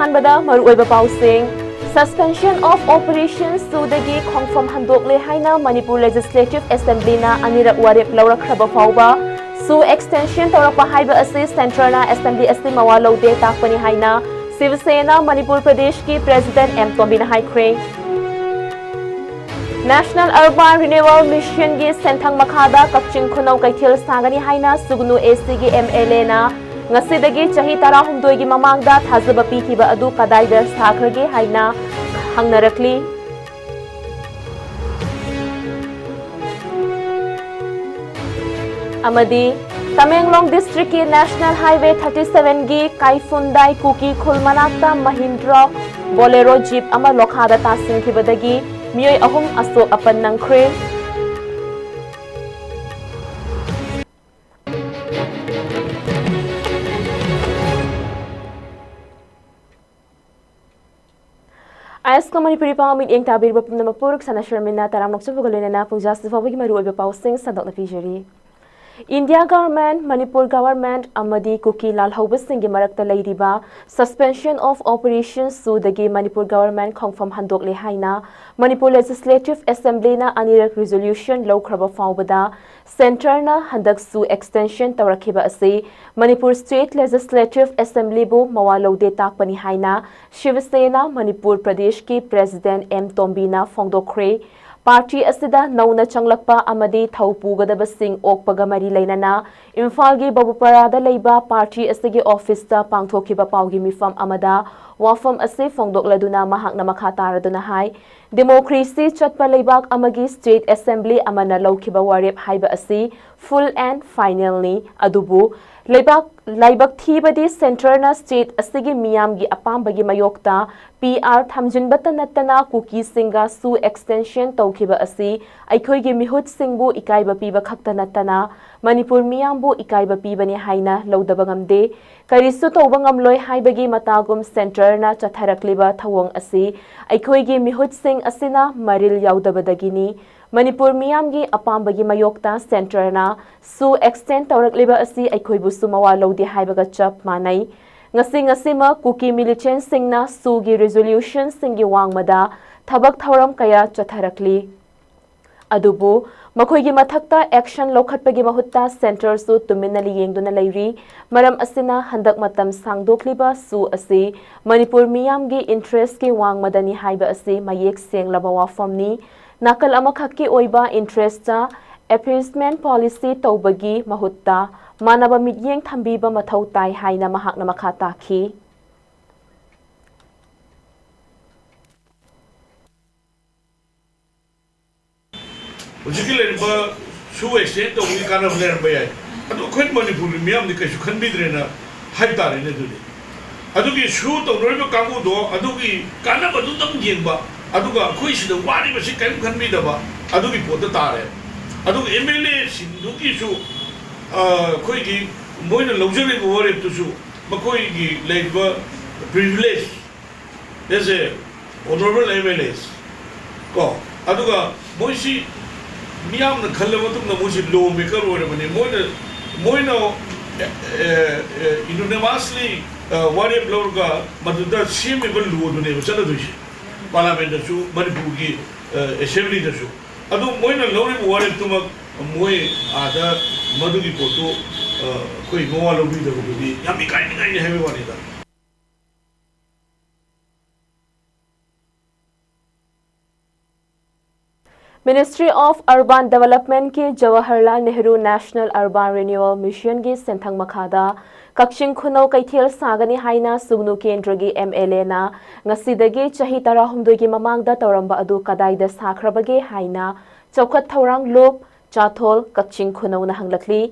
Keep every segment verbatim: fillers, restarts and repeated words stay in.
ꯑꯍꯥꯟꯕꯗ ꯃꯔꯨꯑꯣꯏꯕ ꯄꯥꯎꯁꯤꯡ꯫ Suspension of Operation ꯁꯨꯗꯒꯤ ꯈꯣꯡꯐꯝ ꯍꯟꯗꯣꯛꯂꯦ ꯍꯥꯏꯅ ꯃꯅꯤꯄꯨꯔ Legislative Assemblyꯅ ꯑꯅꯤꯔꯛ ꯋꯥꯔꯦꯞ ꯂꯧꯔꯛꯈ꯭ꯔꯕ ꯐꯥꯎꯕ ꯁꯨ extension ꯇꯧꯔꯛꯄ ꯍꯥꯏꯕ ꯑꯁꯤ Centreꯅ Assembly ꯑꯁꯤ ꯃꯋꯥ ꯂꯧꯗꯦ ꯇꯥꯛꯄꯅꯤ ꯍꯥꯏꯅ ꯁꯤꯕ ꯁꯦꯅꯥ ꯃꯅꯤꯄꯨꯔ ꯄ꯭ꯔꯗꯦꯁꯀꯤ President ꯑꯦꯝ ꯇꯣꯝꯕꯤꯅ ꯍꯥꯏꯈ꯭ꯔꯦ꯫ National Urban Renewal Missionꯒꯤ ꯁꯦꯟꯊꯪ ꯃꯈꯥꯗ ꯀꯛꯆꯤꯡ ꯈꯨꯅꯧ ꯀꯩꯊꯦꯜ ꯁꯥꯒꯅꯤ ꯍꯥꯏꯅ ꯁꯨꯒꯅꯨ ꯑꯦꯁꯤꯒꯤ ꯑꯦꯝ ꯑꯦꯜ ꯑꯦꯅ ꯉꯁꯤꯗꯒꯤ ꯆꯍꯤ ꯇꯔꯥꯍꯨꯝꯗꯣꯏꯒꯤ ꯃꯃꯥꯡꯗ ꯊꯥꯖꯕ ꯄꯤꯈꯤꯕ ꯑꯗꯨ ꯀꯗꯥꯏꯗ ꯁꯥꯈ꯭ꯔꯒꯦ ꯍꯥꯏꯅ ꯍꯪꯅꯔꯛꯂꯤ꯫ ꯑꯃꯗꯤ ꯇꯃꯦꯡꯂꯣꯡ districtꯀꯤ National Highway thirty sevenꯒꯤ ꯀꯥꯏꯐꯨꯟꯗꯥꯏ ꯀꯨꯀꯤ ꯈꯨꯜ ꯃꯅꯥꯛꯇ ꯃꯍꯤꯟꯗ꯭ꯔ ꯕꯣꯂꯦꯔꯣ ꯖꯤꯞ ꯑꯃ ꯂꯣꯈꯥꯗ ꯇꯥꯁꯤꯟꯈꯤꯕꯗꯒꯤ ꯃꯤꯑꯣꯏ ꯑꯍꯨꯝ ꯑꯁꯣꯛ ꯑꯄꯟ ꯅꯪꯈ꯭ꯔꯦ꯫ ꯑꯥꯏ ꯑꯦꯁ ꯀꯣ ꯃꯅꯤꯄꯨꯔꯤ ꯄꯥꯎ ꯃꯤꯠꯌꯦꯡ ꯇꯥꯕꯤꯔꯤꯕ ꯄꯨꯝꯅꯃꯛꯄꯨ ꯔꯨꯛꯁꯥꯅꯥ ꯁꯔꯃꯤꯅ ꯇꯔꯥꯝꯅ ꯑꯣꯛꯆꯕꯒ ꯂꯣꯏꯅꯅ ꯄꯨꯡꯖꯥ ꯑꯁꯤ ꯐꯥꯎꯕꯒꯤ ꯃꯔꯨꯑꯣꯏꯕ ꯄꯥꯎꯁꯤꯡ ꯁꯟꯗꯣꯛꯅ ꯄꯤꯖꯔꯤ꯫ India government, ꯃꯅꯤꯄꯨꯔ government ꯑꯃꯗꯤ ꯀꯨꯀꯤ ꯂꯥꯜꯍꯧꯕꯁꯤꯡꯒꯤ ꯃꯔꯛꯇ ꯂꯩꯔꯤꯕ Suspension of Operation ꯁꯨꯗꯒꯤ Manipur government ꯈꯣꯡꯐꯝ ꯍꯟꯗꯣꯛꯂꯦ ꯍꯥꯏꯅ ꯃꯅꯤꯄꯨꯔ Legislative Assemblyꯅ ꯑꯅꯤꯔꯛ resolution ꯂꯧꯈ꯭ꯔꯕ ꯐꯥꯎꯕꯗ Centreꯅ ꯍꯟꯗꯛꯁꯨ extension ꯇꯧꯔꯛꯈꯤꯕ ꯑꯁꯤ ꯃꯅꯤꯄꯨꯔ State Legislative Assemblyꯕꯨ ꯃꯋꯥ ꯂꯧꯗꯦ ꯇꯥꯛꯄꯅꯤ ꯍꯥꯏꯅ ꯁꯤꯕ ꯁꯦꯅꯥ ꯃꯅꯤꯄꯨꯔ ꯄ꯭ꯔꯗꯦꯁꯀꯤ President ꯑꯦꯝ ꯇꯣꯝꯕꯤꯅ ꯐꯣꯡꯗꯣꯛꯈ꯭ꯔꯦ꯫ Party ꯑꯁꯤꯗ ꯅꯧꯅ ꯆꯪꯂꯛꯄ ꯑꯃꯗꯤ ꯊꯧ ꯄꯨꯒꯗꯕꯁꯤꯡ ꯑꯣꯛꯄꯒ ꯃꯔꯤ ꯂꯩꯅꯅ ꯏꯝꯐꯥꯜꯒꯤ ꯕꯕꯨꯄꯥꯔꯥꯗ ꯂꯩꯕ party ꯑꯁꯤꯒꯤ officeꯇ ꯄꯥꯡꯊꯣꯛꯈꯤꯕ ꯄꯥꯎꯒꯤ ꯃꯤꯐꯝ ꯑꯃꯗ ꯋꯥꯐꯝ ꯑꯁꯤ ꯐꯣꯡꯗꯣꯛꯂꯗꯨꯅ ꯃꯍꯥꯛꯅ ꯃꯈꯥ ꯇꯥꯔꯗꯨꯅ ꯍꯥꯏ, democracy ꯆꯠꯄ ꯂꯩꯕꯥꯛ ꯑꯃꯒꯤ State Assembly ꯑꯃꯅ ꯂꯧꯈꯤꯕ ꯋꯥꯔꯦꯞ ꯍꯥꯏꯕ ꯑꯁꯤ full and finalꯅꯤ꯫ ꯑꯗꯨꯕꯨ ꯂꯩꯕꯥꯛ ꯂꯥꯏꯕꯛ ꯊꯤꯕꯗꯤ Centreꯅ state ꯑꯁꯤꯒꯤ ꯃꯤꯌꯥꯝꯒꯤ ꯑꯄꯥꯝꯕꯒꯤ ꯃꯥꯌꯣꯛꯇ P R ꯊꯝꯖꯤꯟꯕꯇ ꯅꯠꯇꯅ ꯀꯨꯀꯤꯁꯤꯡꯒ ꯁꯨ extension ꯇꯧꯈꯤꯕ ꯑꯁꯤ ꯑꯩꯈꯣꯏꯒꯤ ꯃꯤꯍꯨꯠꯁꯤꯡꯕꯨ ꯏꯀꯥꯏꯕ ꯄꯤꯕ ꯈꯛꯇ ꯅꯠꯇꯅ ꯃꯅꯤꯄꯨꯔ ꯃꯤꯌꯥꯝꯕꯨ ꯏꯀꯥꯏꯕ ꯄꯤꯕꯅꯤ ꯍꯥꯏꯅ ꯂꯧꯗꯕ ꯉꯝꯗꯦ꯫ ꯀꯔꯤꯁꯨ ꯇꯧꯕ ꯉꯝꯂꯣꯏ ꯍꯥꯏꯕꯒꯤ ꯃꯇꯥꯒꯨꯝ Centreꯅ ꯆꯠꯊꯔꯛꯂꯤꯕ ꯊꯧꯑꯣꯡ ꯑꯁꯤ ꯑꯩꯈꯣꯏꯒꯤ ꯃꯤꯍꯨꯠꯁꯤꯡ ꯑꯁꯤꯅ ꯃꯔꯤꯜ ꯌꯥꯎꯗꯕꯗꯒꯤꯅꯤ꯫ ꯃꯅꯤꯄꯨꯔ ꯃꯤꯌꯥꯝꯒꯤ ꯑꯄꯥꯝꯕꯒꯤ ꯃꯥꯌꯣꯛꯇ Centreꯅ ꯁꯨ extend ꯇꯧꯔꯛꯂꯤꯕ ꯑꯁꯤ ꯑꯩꯈꯣꯏꯕꯨꯁꯨ ꯃꯋꯥ ꯂꯧꯗꯦ ꯍꯥꯏꯕꯒ ꯆꯞ ꯃꯥꯟꯅꯩ꯫ ꯉꯁꯤ ꯉꯁꯤꯃꯛ ꯀꯨꯀꯤ ꯃꯤꯂꯤꯇꯦꯟꯠꯁꯤꯡꯅ ꯁꯨꯒꯤ ꯔꯤꯖꯣꯂꯨꯁꯟꯁꯤꯡꯒꯤ ꯋꯥꯡꯃꯗ ꯊꯕꯛ ꯊꯧꯔꯝ ꯀꯌꯥ ꯆꯠꯊꯔꯛꯂꯤ꯫ ꯑꯗꯨꯕꯨ ꯃꯈꯣꯏꯒꯤ ꯃꯊꯛꯇ ꯑꯦꯛꯁꯟ ꯂꯧꯈꯠꯄꯒꯤ ꯃꯍꯨꯠꯇ ꯁꯦꯟꯇꯔꯁꯨ ꯇꯨꯃꯤꯟꯅ ꯌꯦꯡꯗꯨꯅ ꯂꯩꯔꯤ꯫ ꯃꯔꯝ ꯑꯁꯤꯅ ꯍꯟꯗꯛ ꯃꯇꯝ ꯁꯥꯡꯗꯣꯛꯂꯤꯕ ꯁꯨ ꯑꯁꯤ ꯃꯅꯤꯄꯨꯔ ꯃꯤꯌꯥꯝꯒꯤ ꯏꯟꯇꯔꯦꯁꯀꯤ ꯋꯥꯡꯃꯗꯅꯤ ꯍꯥꯏꯕ ꯑꯁꯤ ꯃꯌꯦꯛ ꯁꯦꯡꯂꯕ ꯋꯥꯐꯝꯅꯤ꯫ ꯅꯥꯀꯜ ꯑꯃꯈꯛꯀꯤ ꯑꯣꯏꯕ ꯏꯟꯇꯔꯦꯁꯇ ꯑꯦꯄꯤꯁꯃꯦꯟꯠ ꯄꯣꯂꯤꯁꯤ ꯇꯧꯕꯒꯤ ꯃꯍꯨꯠꯇ ꯃꯥꯟꯅꯕ ꯃꯤꯠꯌꯦꯡ ꯊꯝꯕꯤꯕ ꯃꯊꯧ ꯇꯥꯏ ꯍꯥꯏꯅ ꯃꯍꯥꯛꯅ ꯃꯈꯥ ꯇꯥꯈꯤ꯫ ꯍꯧꯖꯤꯛꯀꯤ ꯂꯩꯔꯤꯕ ꯁꯨ ꯑꯦꯛꯁꯇꯦꯟ ꯇꯧꯕꯒꯤ ꯀꯥꯟꯅꯕ ꯂꯩꯔꯝꯕ ꯌꯥꯏ꯫ ꯑꯗꯨ ꯑꯩꯈꯣꯏ ꯃꯅꯤꯄꯨꯔꯒꯤ ꯃꯤꯌꯥꯝꯗꯤ ꯀꯩꯁꯨ ꯈꯟꯕꯤꯗ꯭ꯔꯦꯅ ꯍꯥꯏꯕ ꯇꯥꯔꯦꯅꯦ꯫ ꯑꯗꯨꯗꯤ ꯑꯗꯨꯒꯤ ꯁꯨ ꯇꯧꯅꯔꯤꯕ ꯀꯥꯡꯕꯨꯗꯣ ꯑꯗꯨꯒꯤ ꯀꯥꯟꯅꯕꯗꯨꯗꯪ ꯌꯦꯡꯕ, ꯑꯗꯨꯒ ꯑꯩꯈꯣꯏ ꯁꯤꯗ ꯋꯥꯔꯤꯕꯁꯤ ꯀꯔꯤꯝ ꯈꯟꯕꯤꯗꯕ ꯑꯗꯨꯒꯤ ꯄꯣꯠꯇ ꯇꯥꯔꯦ꯫ ꯑꯗꯨꯒ ꯑꯦꯝ ꯑꯦꯜ ꯑꯦꯁꯤꯡꯗꯨꯒꯤꯁꯨ ꯑꯩꯈꯣꯏꯒꯤ ꯃꯣꯏꯅ ꯂꯧꯖꯔꯤꯕ ꯋꯥꯔꯦꯞꯇꯨꯁꯨ ꯃꯈꯣꯏꯒꯤ ꯂꯩꯔꯤꯕ ꯄ꯭ꯔꯤꯚꯤꯂꯦꯖ ꯑꯦꯁ ꯑꯦ ꯑꯣꯅꯔꯦꯕꯜ ꯑꯦꯝ ꯑꯦꯜ ꯑꯦꯁ ꯀꯣ, ꯑꯗꯨꯒ ꯃꯣꯏꯁꯤ ꯃꯤꯌꯥꯝꯅ ꯈꯜꯂ ꯃꯇꯨꯡꯗ ꯃꯣꯏꯁꯤ ꯂꯣ ꯃꯦꯀꯔ ꯑꯣꯏꯔꯕꯅꯤ꯫ ꯃꯣꯏꯅ ꯃꯣꯏꯅ ꯌꯨꯅꯦꯃꯁꯂꯤ ꯋꯥꯔꯦꯞ ꯂꯧꯔꯒ ꯃꯗꯨꯗ ꯁꯦꯝꯃꯤꯕ ꯂꯣꯗꯨꯅꯦꯕ ꯆꯠꯅꯗꯣꯏꯁꯦ꯫ ꯄꯥꯔꯂꯥꯃꯦꯟꯗꯁꯨ, ꯃꯅꯤꯄꯨꯔꯒꯤ ꯑꯦꯁꯦꯝꯕ꯭ꯂꯤꯗꯁꯨ꯫ ꯑꯗꯨ ꯃꯣꯏꯅ ꯂꯧꯔꯤꯕ ꯋꯥꯔꯦꯞꯇꯨꯃꯛ ꯃꯣꯏ ꯑꯥꯗ ꯃꯗꯨꯒꯤ ꯄꯣꯠꯇꯨ ꯑꯩꯈꯣꯏ ꯃꯋꯥ ꯂꯧꯕꯤꯗꯕꯗꯨꯗꯤ ꯌꯥꯝ ꯏꯀꯥꯏꯅꯤꯡꯉꯥꯏꯅꯤ ꯍꯥꯏꯕꯒꯤ ꯋꯥꯅꯤꯗ꯫ Ministry of Urban Developmentꯀꯤ Jawaharlal Nehru National Urban Renewal Missionꯒꯤ ꯁꯦꯟꯊꯪ ꯃꯈꯥꯗ ꯀꯛꯆꯤꯡ ꯈꯨꯅꯧ ꯀꯩꯊꯦꯜ ꯁꯥꯒꯅꯤ ꯍꯥꯏꯅ ꯁꯨꯒꯅꯨ ꯀꯦꯟꯗ꯭ꯔꯒꯤ MLAꯅ ꯉꯁꯤꯗꯒꯤ ꯆꯍꯤ ꯇꯔꯥꯍꯨꯝꯗꯣꯏꯒꯤ ꯃꯃꯥꯡꯗ ꯇꯧꯔꯝꯕ ꯑꯗꯨ ꯀꯗꯥꯏꯗ ꯁꯥꯈ꯭ꯔꯕꯒꯦ ꯍꯥꯏꯅ ꯆꯥꯎꯈꯠ ꯊꯧꯔꯥꯡ ꯂꯨꯞ ꯆꯥꯊꯣꯜ ꯀꯛꯆꯤꯡ ꯈꯨꯅꯧꯅ ꯍꯪꯂꯛꯂꯤ꯫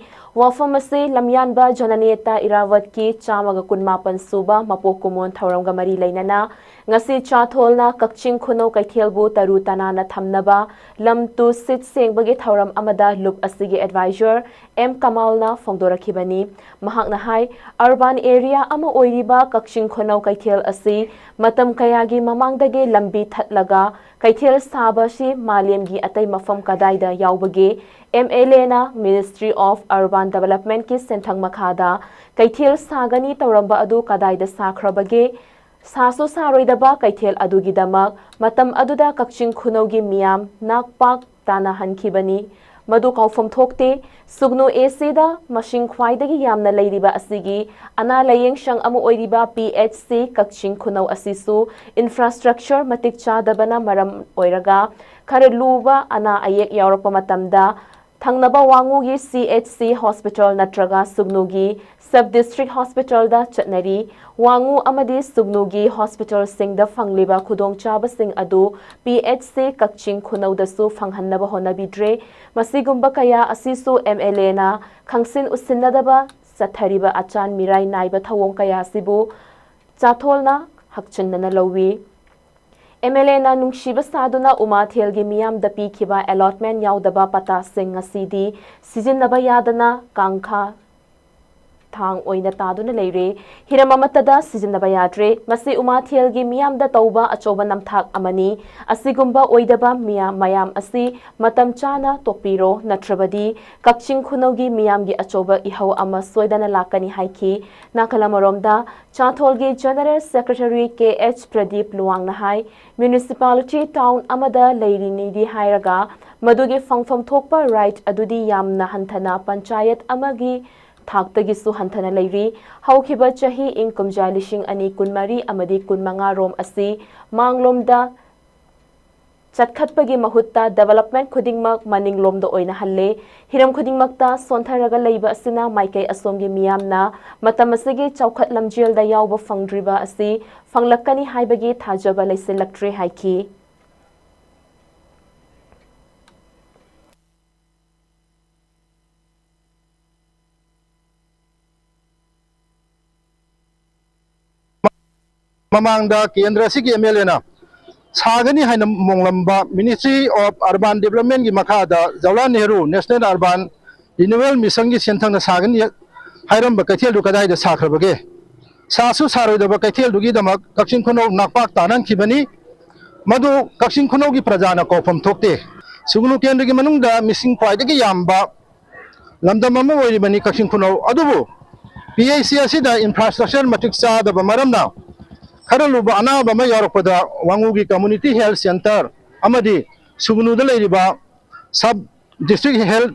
ꯋꯥꯐꯝ ꯑꯁꯤ ꯂꯝꯌꯥꯟꯕ ꯖꯅꯅꯦꯇꯥ ꯏꯔꯥꯋꯠꯀꯤ ꯆꯥꯝꯃꯒ ꯀꯨꯟꯃꯥꯄꯟ ꯁꯨꯕ ꯃꯄꯣꯛ ꯀꯨꯝꯑꯣꯟ ꯊꯧꯔꯝꯒ ꯃꯔꯤ ꯂꯩꯅꯅ ꯉꯁꯤ ꯆꯥꯊꯣꯜꯅ ꯀꯛꯆꯤꯡ ꯈꯨꯅꯧ ꯀꯩꯊꯦꯜꯕꯨ ꯇꯔꯨ ꯇꯅꯥꯟꯅ ꯊꯝꯅꯕ ꯂꯝ ꯇꯨ ꯁꯤꯠ ꯁꯦꯡꯕꯒꯤ ꯊꯧꯔꯝ ꯑꯃꯗ ꯂꯨꯞ ꯑꯁꯤꯒꯤ ꯑꯦꯗꯚꯥꯏꯖꯔ ꯑꯦꯝ ꯀꯃꯥꯜꯅ ꯐꯣꯡꯗꯣꯔꯛꯈꯤꯕꯅꯤ꯫ ꯃꯍꯥꯛꯅ ꯍꯥꯏ, ꯑꯔꯕꯥꯟ ꯑꯦꯔꯤꯌꯥ ꯑꯃ ꯑꯣꯏꯔꯤꯕ ꯀꯛꯆꯤꯡ ꯈꯨꯅꯧ ꯀꯩꯊꯦꯜ ꯑꯁꯤ ꯃꯇꯝ ꯀꯌꯥꯒꯤ ꯃꯃꯥꯡꯗꯒꯤ ꯂꯝꯕꯤ ꯊꯠꯂꯒ ꯀꯩꯊꯦꯜ ꯁꯥꯕ ꯑꯁꯤ ꯃꯥꯂꯦꯝꯒꯤ ꯑꯇꯩ ꯃꯐꯝ ꯀꯗꯥꯏꯗ ꯌꯥꯎꯕꯒꯦ? MLAꯅ Ministry of Urban Developmentꯀꯤ ꯁꯦꯟꯊꯪ ꯃꯈꯥꯗ ꯀꯩꯊꯦꯜ ꯁꯥꯒꯅꯤ ꯇꯧꯔꯝꯕ ꯑꯗꯨ ꯀꯗꯥꯏꯗ ꯁꯥꯈ꯭ꯔꯕꯒꯦ? ꯁꯥꯁꯨ ꯁꯥꯔꯣꯏꯗꯕ ꯀꯩꯊꯦꯜ ꯑꯗꯨꯒꯤꯗꯃꯛ ꯃꯇꯝ ꯑꯗꯨꯗ ꯀꯛꯆꯤꯡ ꯈꯨꯅꯧꯒꯤ ꯃꯤꯌꯥꯝ ꯅꯥꯛ ꯄꯥꯛ ꯇꯥꯅꯍꯟꯈꯤꯕꯅꯤ꯫ ꯃꯗꯨ ꯀꯥꯎꯐꯝ ꯊꯣꯛꯇꯦ꯫ ꯁꯨꯒꯅꯨ ACꯗ ꯃꯁꯤꯡ ꯈ꯭ꯋꯥꯏꯗꯒꯤ ꯌꯥꯝꯅ ꯂꯩꯔꯤꯕ ꯑꯁꯤꯒꯤ ꯑꯅꯥ ꯂꯥꯌꯦꯡ ꯁꯪ ꯑꯃ ꯑꯣꯏꯔꯤꯕ PHC ꯀꯛꯆꯤꯡ ꯈꯨꯅꯧ ꯑꯁꯤꯁꯨ infrastructure ꯃꯇꯤꯛ ꯆꯥꯗꯕꯅ ꯃꯔꯝ ꯑꯣꯏꯔꯒ ꯈꯔ ꯂꯨꯕ ꯑꯅꯥ ꯑꯌꯦꯛ ꯌꯥꯎꯔꯛꯄ ꯃꯇꯝꯗ ꯊꯪꯅꯕ ꯋꯥꯉꯨꯒꯤ CHC hospital ꯅꯠꯇ꯭ꯔꯒ ꯁꯨꯒꯅꯨꯒꯤ sub district hospitalꯗ ꯆꯠꯅꯔꯤ꯫ ꯋꯥꯉꯨ ꯑꯃꯗꯤ ꯁꯨꯒꯅꯨꯒꯤ hospitalꯁꯤꯡꯗ ꯐꯪꯂꯤꯕ ꯈꯨꯗꯣꯡꯆꯥꯕꯁꯤꯡ ꯑꯗꯨ PHC ꯀꯛꯆꯤꯡ ꯈꯨꯅꯧꯗꯁꯨ ꯐꯪꯍꯟꯅꯕ ꯍꯣꯠꯅꯕꯤꯗ꯭ꯔꯦ꯫ ꯃꯁꯤꯒꯨꯝꯕ ꯀꯌꯥ ꯑꯁꯤꯁꯨ MLAꯅ ꯈꯪꯁꯤꯟ ꯎꯁꯤꯟꯅꯗꯕ ꯆꯠꯊꯔꯤꯕ ꯑꯆꯥꯟ ꯃꯤꯔꯥꯏ ꯅꯥꯏꯕ ꯊꯧꯑꯣꯡ ꯀꯌꯥ ꯑꯁꯤꯕꯨ ꯆꯥꯊꯣꯜꯅ ꯍꯛꯆꯤꯟꯅꯅ ꯂꯧꯏ꯫ MLAꯅ ꯅꯨꯡꯁꯤꯕ ꯁꯥꯗꯨꯅ ꯎꯃꯥꯊꯦꯜꯒꯤ ꯃꯤꯌꯥꯝꯗ ꯄꯤꯈꯤꯕ allotment ꯌꯥꯎꯗꯕ ꯄꯇꯥꯁꯤꯡ ꯉꯁꯤꯗꯤ ꯁꯤꯖꯤꯟꯅꯕ ꯌꯥꯗꯅ ꯀꯥꯡꯈꯥ ꯊꯥꯡ ꯑꯣꯏꯅ ꯇꯥꯗꯨꯅ ꯂꯩꯔꯦ꯫ ꯍꯤꯔꯝ ꯑꯃꯠꯇꯗ ꯁꯤꯖꯤꯟꯅꯕ ꯌꯥꯗ꯭ꯔꯦ꯫ ꯃꯁꯤ ꯎꯃꯥꯊꯦꯜꯒꯤ ꯃꯤꯌꯥꯝꯗ ꯇꯧꯕ ꯑꯆꯧꯕ ꯅꯝꯊꯥꯛ ꯑꯃꯅꯤ꯫ ꯑꯁꯤꯒꯨꯝꯕ ꯑꯣꯏꯗꯕ ꯃꯤꯌꯥꯝ ꯃꯌꯥꯝ ꯑꯁꯤ ꯃꯇꯝ ꯆꯥꯅ ꯇꯣꯛꯄꯤꯔꯣ, ꯅꯠꯇ꯭ꯔꯕꯗꯤ ꯀꯛꯆꯤꯡ ꯈꯨꯅꯧꯒꯤ ꯃꯤꯌꯥꯝꯒꯤ ꯑꯆꯧꯕ ꯏꯍꯧ ꯑꯃ ꯁꯣꯏꯗꯅ ꯂꯥꯛꯀꯅꯤ ꯍꯥꯏꯈꯤ꯫ ꯅꯥꯀꯜ ꯑꯃꯔꯣꯝꯗ, ꯆꯥꯊꯣꯜꯒꯤ General Secretary KH ꯄ꯭ꯔꯗꯤꯞ ꯂꯨꯋꯥꯡꯅ ꯍꯥꯏ, municipality town ꯑꯃꯗ ꯂꯩꯔꯤꯅꯤꯗꯤ ꯍꯥꯏꯔꯒ ꯃꯗꯨꯒꯤ ꯐꯪꯐꯝ ꯊꯣꯛꯄ right ꯑꯗꯨꯗꯤ ꯌꯥꯝꯅ ꯍꯟꯊꯅ ꯄꯟꯆꯥꯌꯠ ꯑꯃꯒꯤ ꯊꯥꯛꯇꯒꯤꯁꯨ ꯍꯟꯊꯅ ꯂꯩꯔꯤ꯫ ꯍꯧꯈꯤꯕ ꯆꯍꯤ ꯏꯪ ꯀꯨꯝꯖꯥ ꯂꯤꯁꯤꯡ ꯑꯅꯤ ꯀꯨꯟꯃꯔꯤ ꯑꯃꯗꯤ ꯀꯨꯟꯃꯉꯥ ꯔꯣꯝ ꯑꯁꯤ ꯃꯥꯡꯂꯣꯝꯗ ꯆꯠꯈꯠꯄꯒꯤ ꯃꯍꯨꯠꯇ development ꯈꯨꯗꯤꯡꯃꯛ ꯃꯅꯤꯡꯂꯣꯝꯗ ꯑꯣꯏꯅ ꯍꯜꯂꯦ꯫ ꯍꯤꯔꯝ ꯈꯨꯗꯤꯡꯃꯛꯇ ꯁꯣꯟꯊꯔꯒ ꯂꯩꯕ ꯑꯁꯤꯅ ꯃꯥꯏꯀꯩ ꯑꯁꯣꯝꯒꯤ ꯃꯤꯌꯥꯝꯅ ꯃꯇꯝ ꯑꯁꯤꯒꯤ ꯆꯥꯎꯈꯠ ꯂꯝꯖꯦꯜꯗ ꯌꯥꯎꯕ ꯐꯪꯗ꯭ꯔꯤꯕ ꯑꯁꯤ ꯐꯪꯂꯛꯀꯅꯤ ꯍꯥꯏꯕꯒꯤ ꯊꯥꯖꯕ ꯂꯩꯁꯤꯜꯂꯛꯇ꯭ꯔꯦ ꯍꯥꯏꯈꯤ꯫ ꯃꯃꯥꯡꯗ ꯀꯦꯟꯗ꯭ꯔ ꯑꯁꯤꯒꯤ MLAꯅ ꯁꯥꯒꯅꯤ ꯍꯥꯏꯅ ꯃꯣꯡꯂꯝꯕ Ministry of Urban Developmentꯀꯤ ꯃꯈꯥꯗ Jawaharlal Nehru National Urban Renewal Missionꯒꯤ ꯁꯦꯟꯊꯪꯅ ꯁꯥꯒꯅꯤ ꯍꯥꯏꯔꯝꯕ ꯀꯩꯊꯦꯜꯗꯨ ꯀꯗꯥꯏꯗ ꯁꯥꯈ꯭ꯔꯕꯒꯦ? ꯁꯥꯁꯨ ꯁꯥꯔꯣꯏꯗꯕ ꯀꯩꯊꯦꯜꯗꯨꯒꯤꯗꯃꯛ ꯀꯛꯆꯤꯡ ꯈꯨꯅꯧ ꯅꯥꯛꯄꯥꯛ ꯇꯥꯅꯍꯟꯈꯤꯕꯅꯤ꯫ ꯃꯗꯨ ꯀꯛꯆꯤꯡ ꯈꯨꯅꯧꯒꯤ ꯄ꯭ꯔꯖꯥꯅ ꯀꯥꯎꯐꯝ ꯊꯣꯛꯇꯦ꯫ ꯁꯨꯒꯅꯨ ꯀꯦꯟꯗ꯭ꯔꯒꯤ ꯃꯅꯨꯡꯗ ꯃꯤꯁꯤꯡ ꯈ꯭ꯋꯥꯏꯗꯒꯤ ꯌꯥꯝꯕ ꯂꯝꯗꯝ ꯑꯃ ꯑꯣꯏꯔꯤꯕꯅꯤ ꯀꯛꯆꯤꯡ ꯈꯨꯅꯧ꯫ ꯑꯗꯨꯕꯨ P H C ꯑꯁꯤꯗ infrastructure ꯃꯇꯤꯛ ꯆꯥꯗꯕ ꯃꯔꯝꯅ ꯈꯔ ꯂꯨꯕ ꯑꯅꯥꯕ ꯑꯃ ꯌꯥꯎꯔꯛꯄꯗ ꯋꯥꯉꯨꯒꯤ community health center ꯑꯃꯗꯤ ꯁꯨꯒꯅꯨꯗ ꯂꯩꯔꯤꯕ sub district health,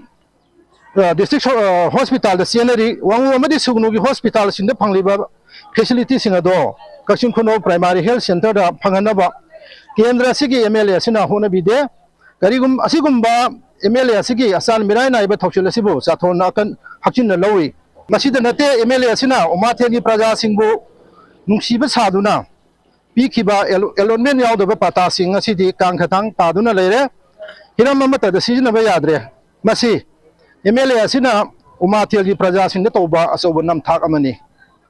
ꯑ, district ꯁꯣ-, ꯑ, hospitalꯗ ꯆꯦꯟꯅꯔꯤ꯫ ꯋꯥꯉꯨ ꯑꯃꯗꯤ ꯁꯨꯒꯅꯨꯒꯤ hospitalꯁꯤꯡꯗ ꯐꯪꯂꯤꯕ facilityꯁꯤꯡ ꯑꯗꯣ ꯀꯛꯆꯤꯡ ꯈꯨꯅꯧ primary health centerꯗ ꯐꯪꯍꯟꯅꯕ ꯀꯦꯟꯗ꯭ꯔ ꯑꯁꯤꯒꯤ M L A ꯑꯁꯤꯅ ꯍꯣꯠꯅꯕꯤꯗꯦ꯫ ꯀꯔꯤꯒꯨꯝ-, ꯑꯁꯤꯒꯨꯝꯕ M L A ꯑꯁꯤꯒꯤ ꯑꯆꯥꯟ ꯃꯤꯔꯥꯏ ꯅꯥꯏꯕ ꯊꯧꯁꯤꯜ ꯑꯁꯤꯕꯨ ꯆꯥꯊꯣꯟꯅ ꯑꯀꯟ ꯍꯛꯆꯤꯟꯅ ꯂꯧꯏ꯫ ꯃꯁꯤꯗ ꯅꯠꯇꯦ, M L A ꯑꯁꯤꯅ ꯎꯃꯥꯊꯦꯜꯒꯤ ꯄ꯭ꯔꯖꯥꯁꯤꯡꯕꯨ ꯅꯨꯡꯁꯤꯕ ꯁꯥꯗꯨꯅ ꯄꯤꯈꯤꯕ ꯑꯦꯂꯣ-, allotment ꯌꯥꯎꯗꯕ ꯄꯇꯥꯁꯤꯡ ꯑꯁꯤꯗꯤ ꯀꯥꯡꯈꯊꯥꯡ ꯇꯥꯗꯨꯅ ꯂꯩꯔꯦ꯫ ꯍꯤꯔꯝ ꯑꯃꯠꯇꯗ ꯁꯤꯖꯤꯟꯅꯕ ꯌꯥꯗ꯭ꯔꯦ꯫ ꯃꯁꯤ M L A ꯑꯁꯤꯅ ꯎꯃꯥꯊꯦꯜꯒꯤ ꯄ꯭ꯔꯖꯥꯁꯤꯡꯗ ꯇꯧꯕ ꯑꯆꯧꯕ ꯅꯝꯊꯥꯛ ꯑꯃꯅꯤ꯫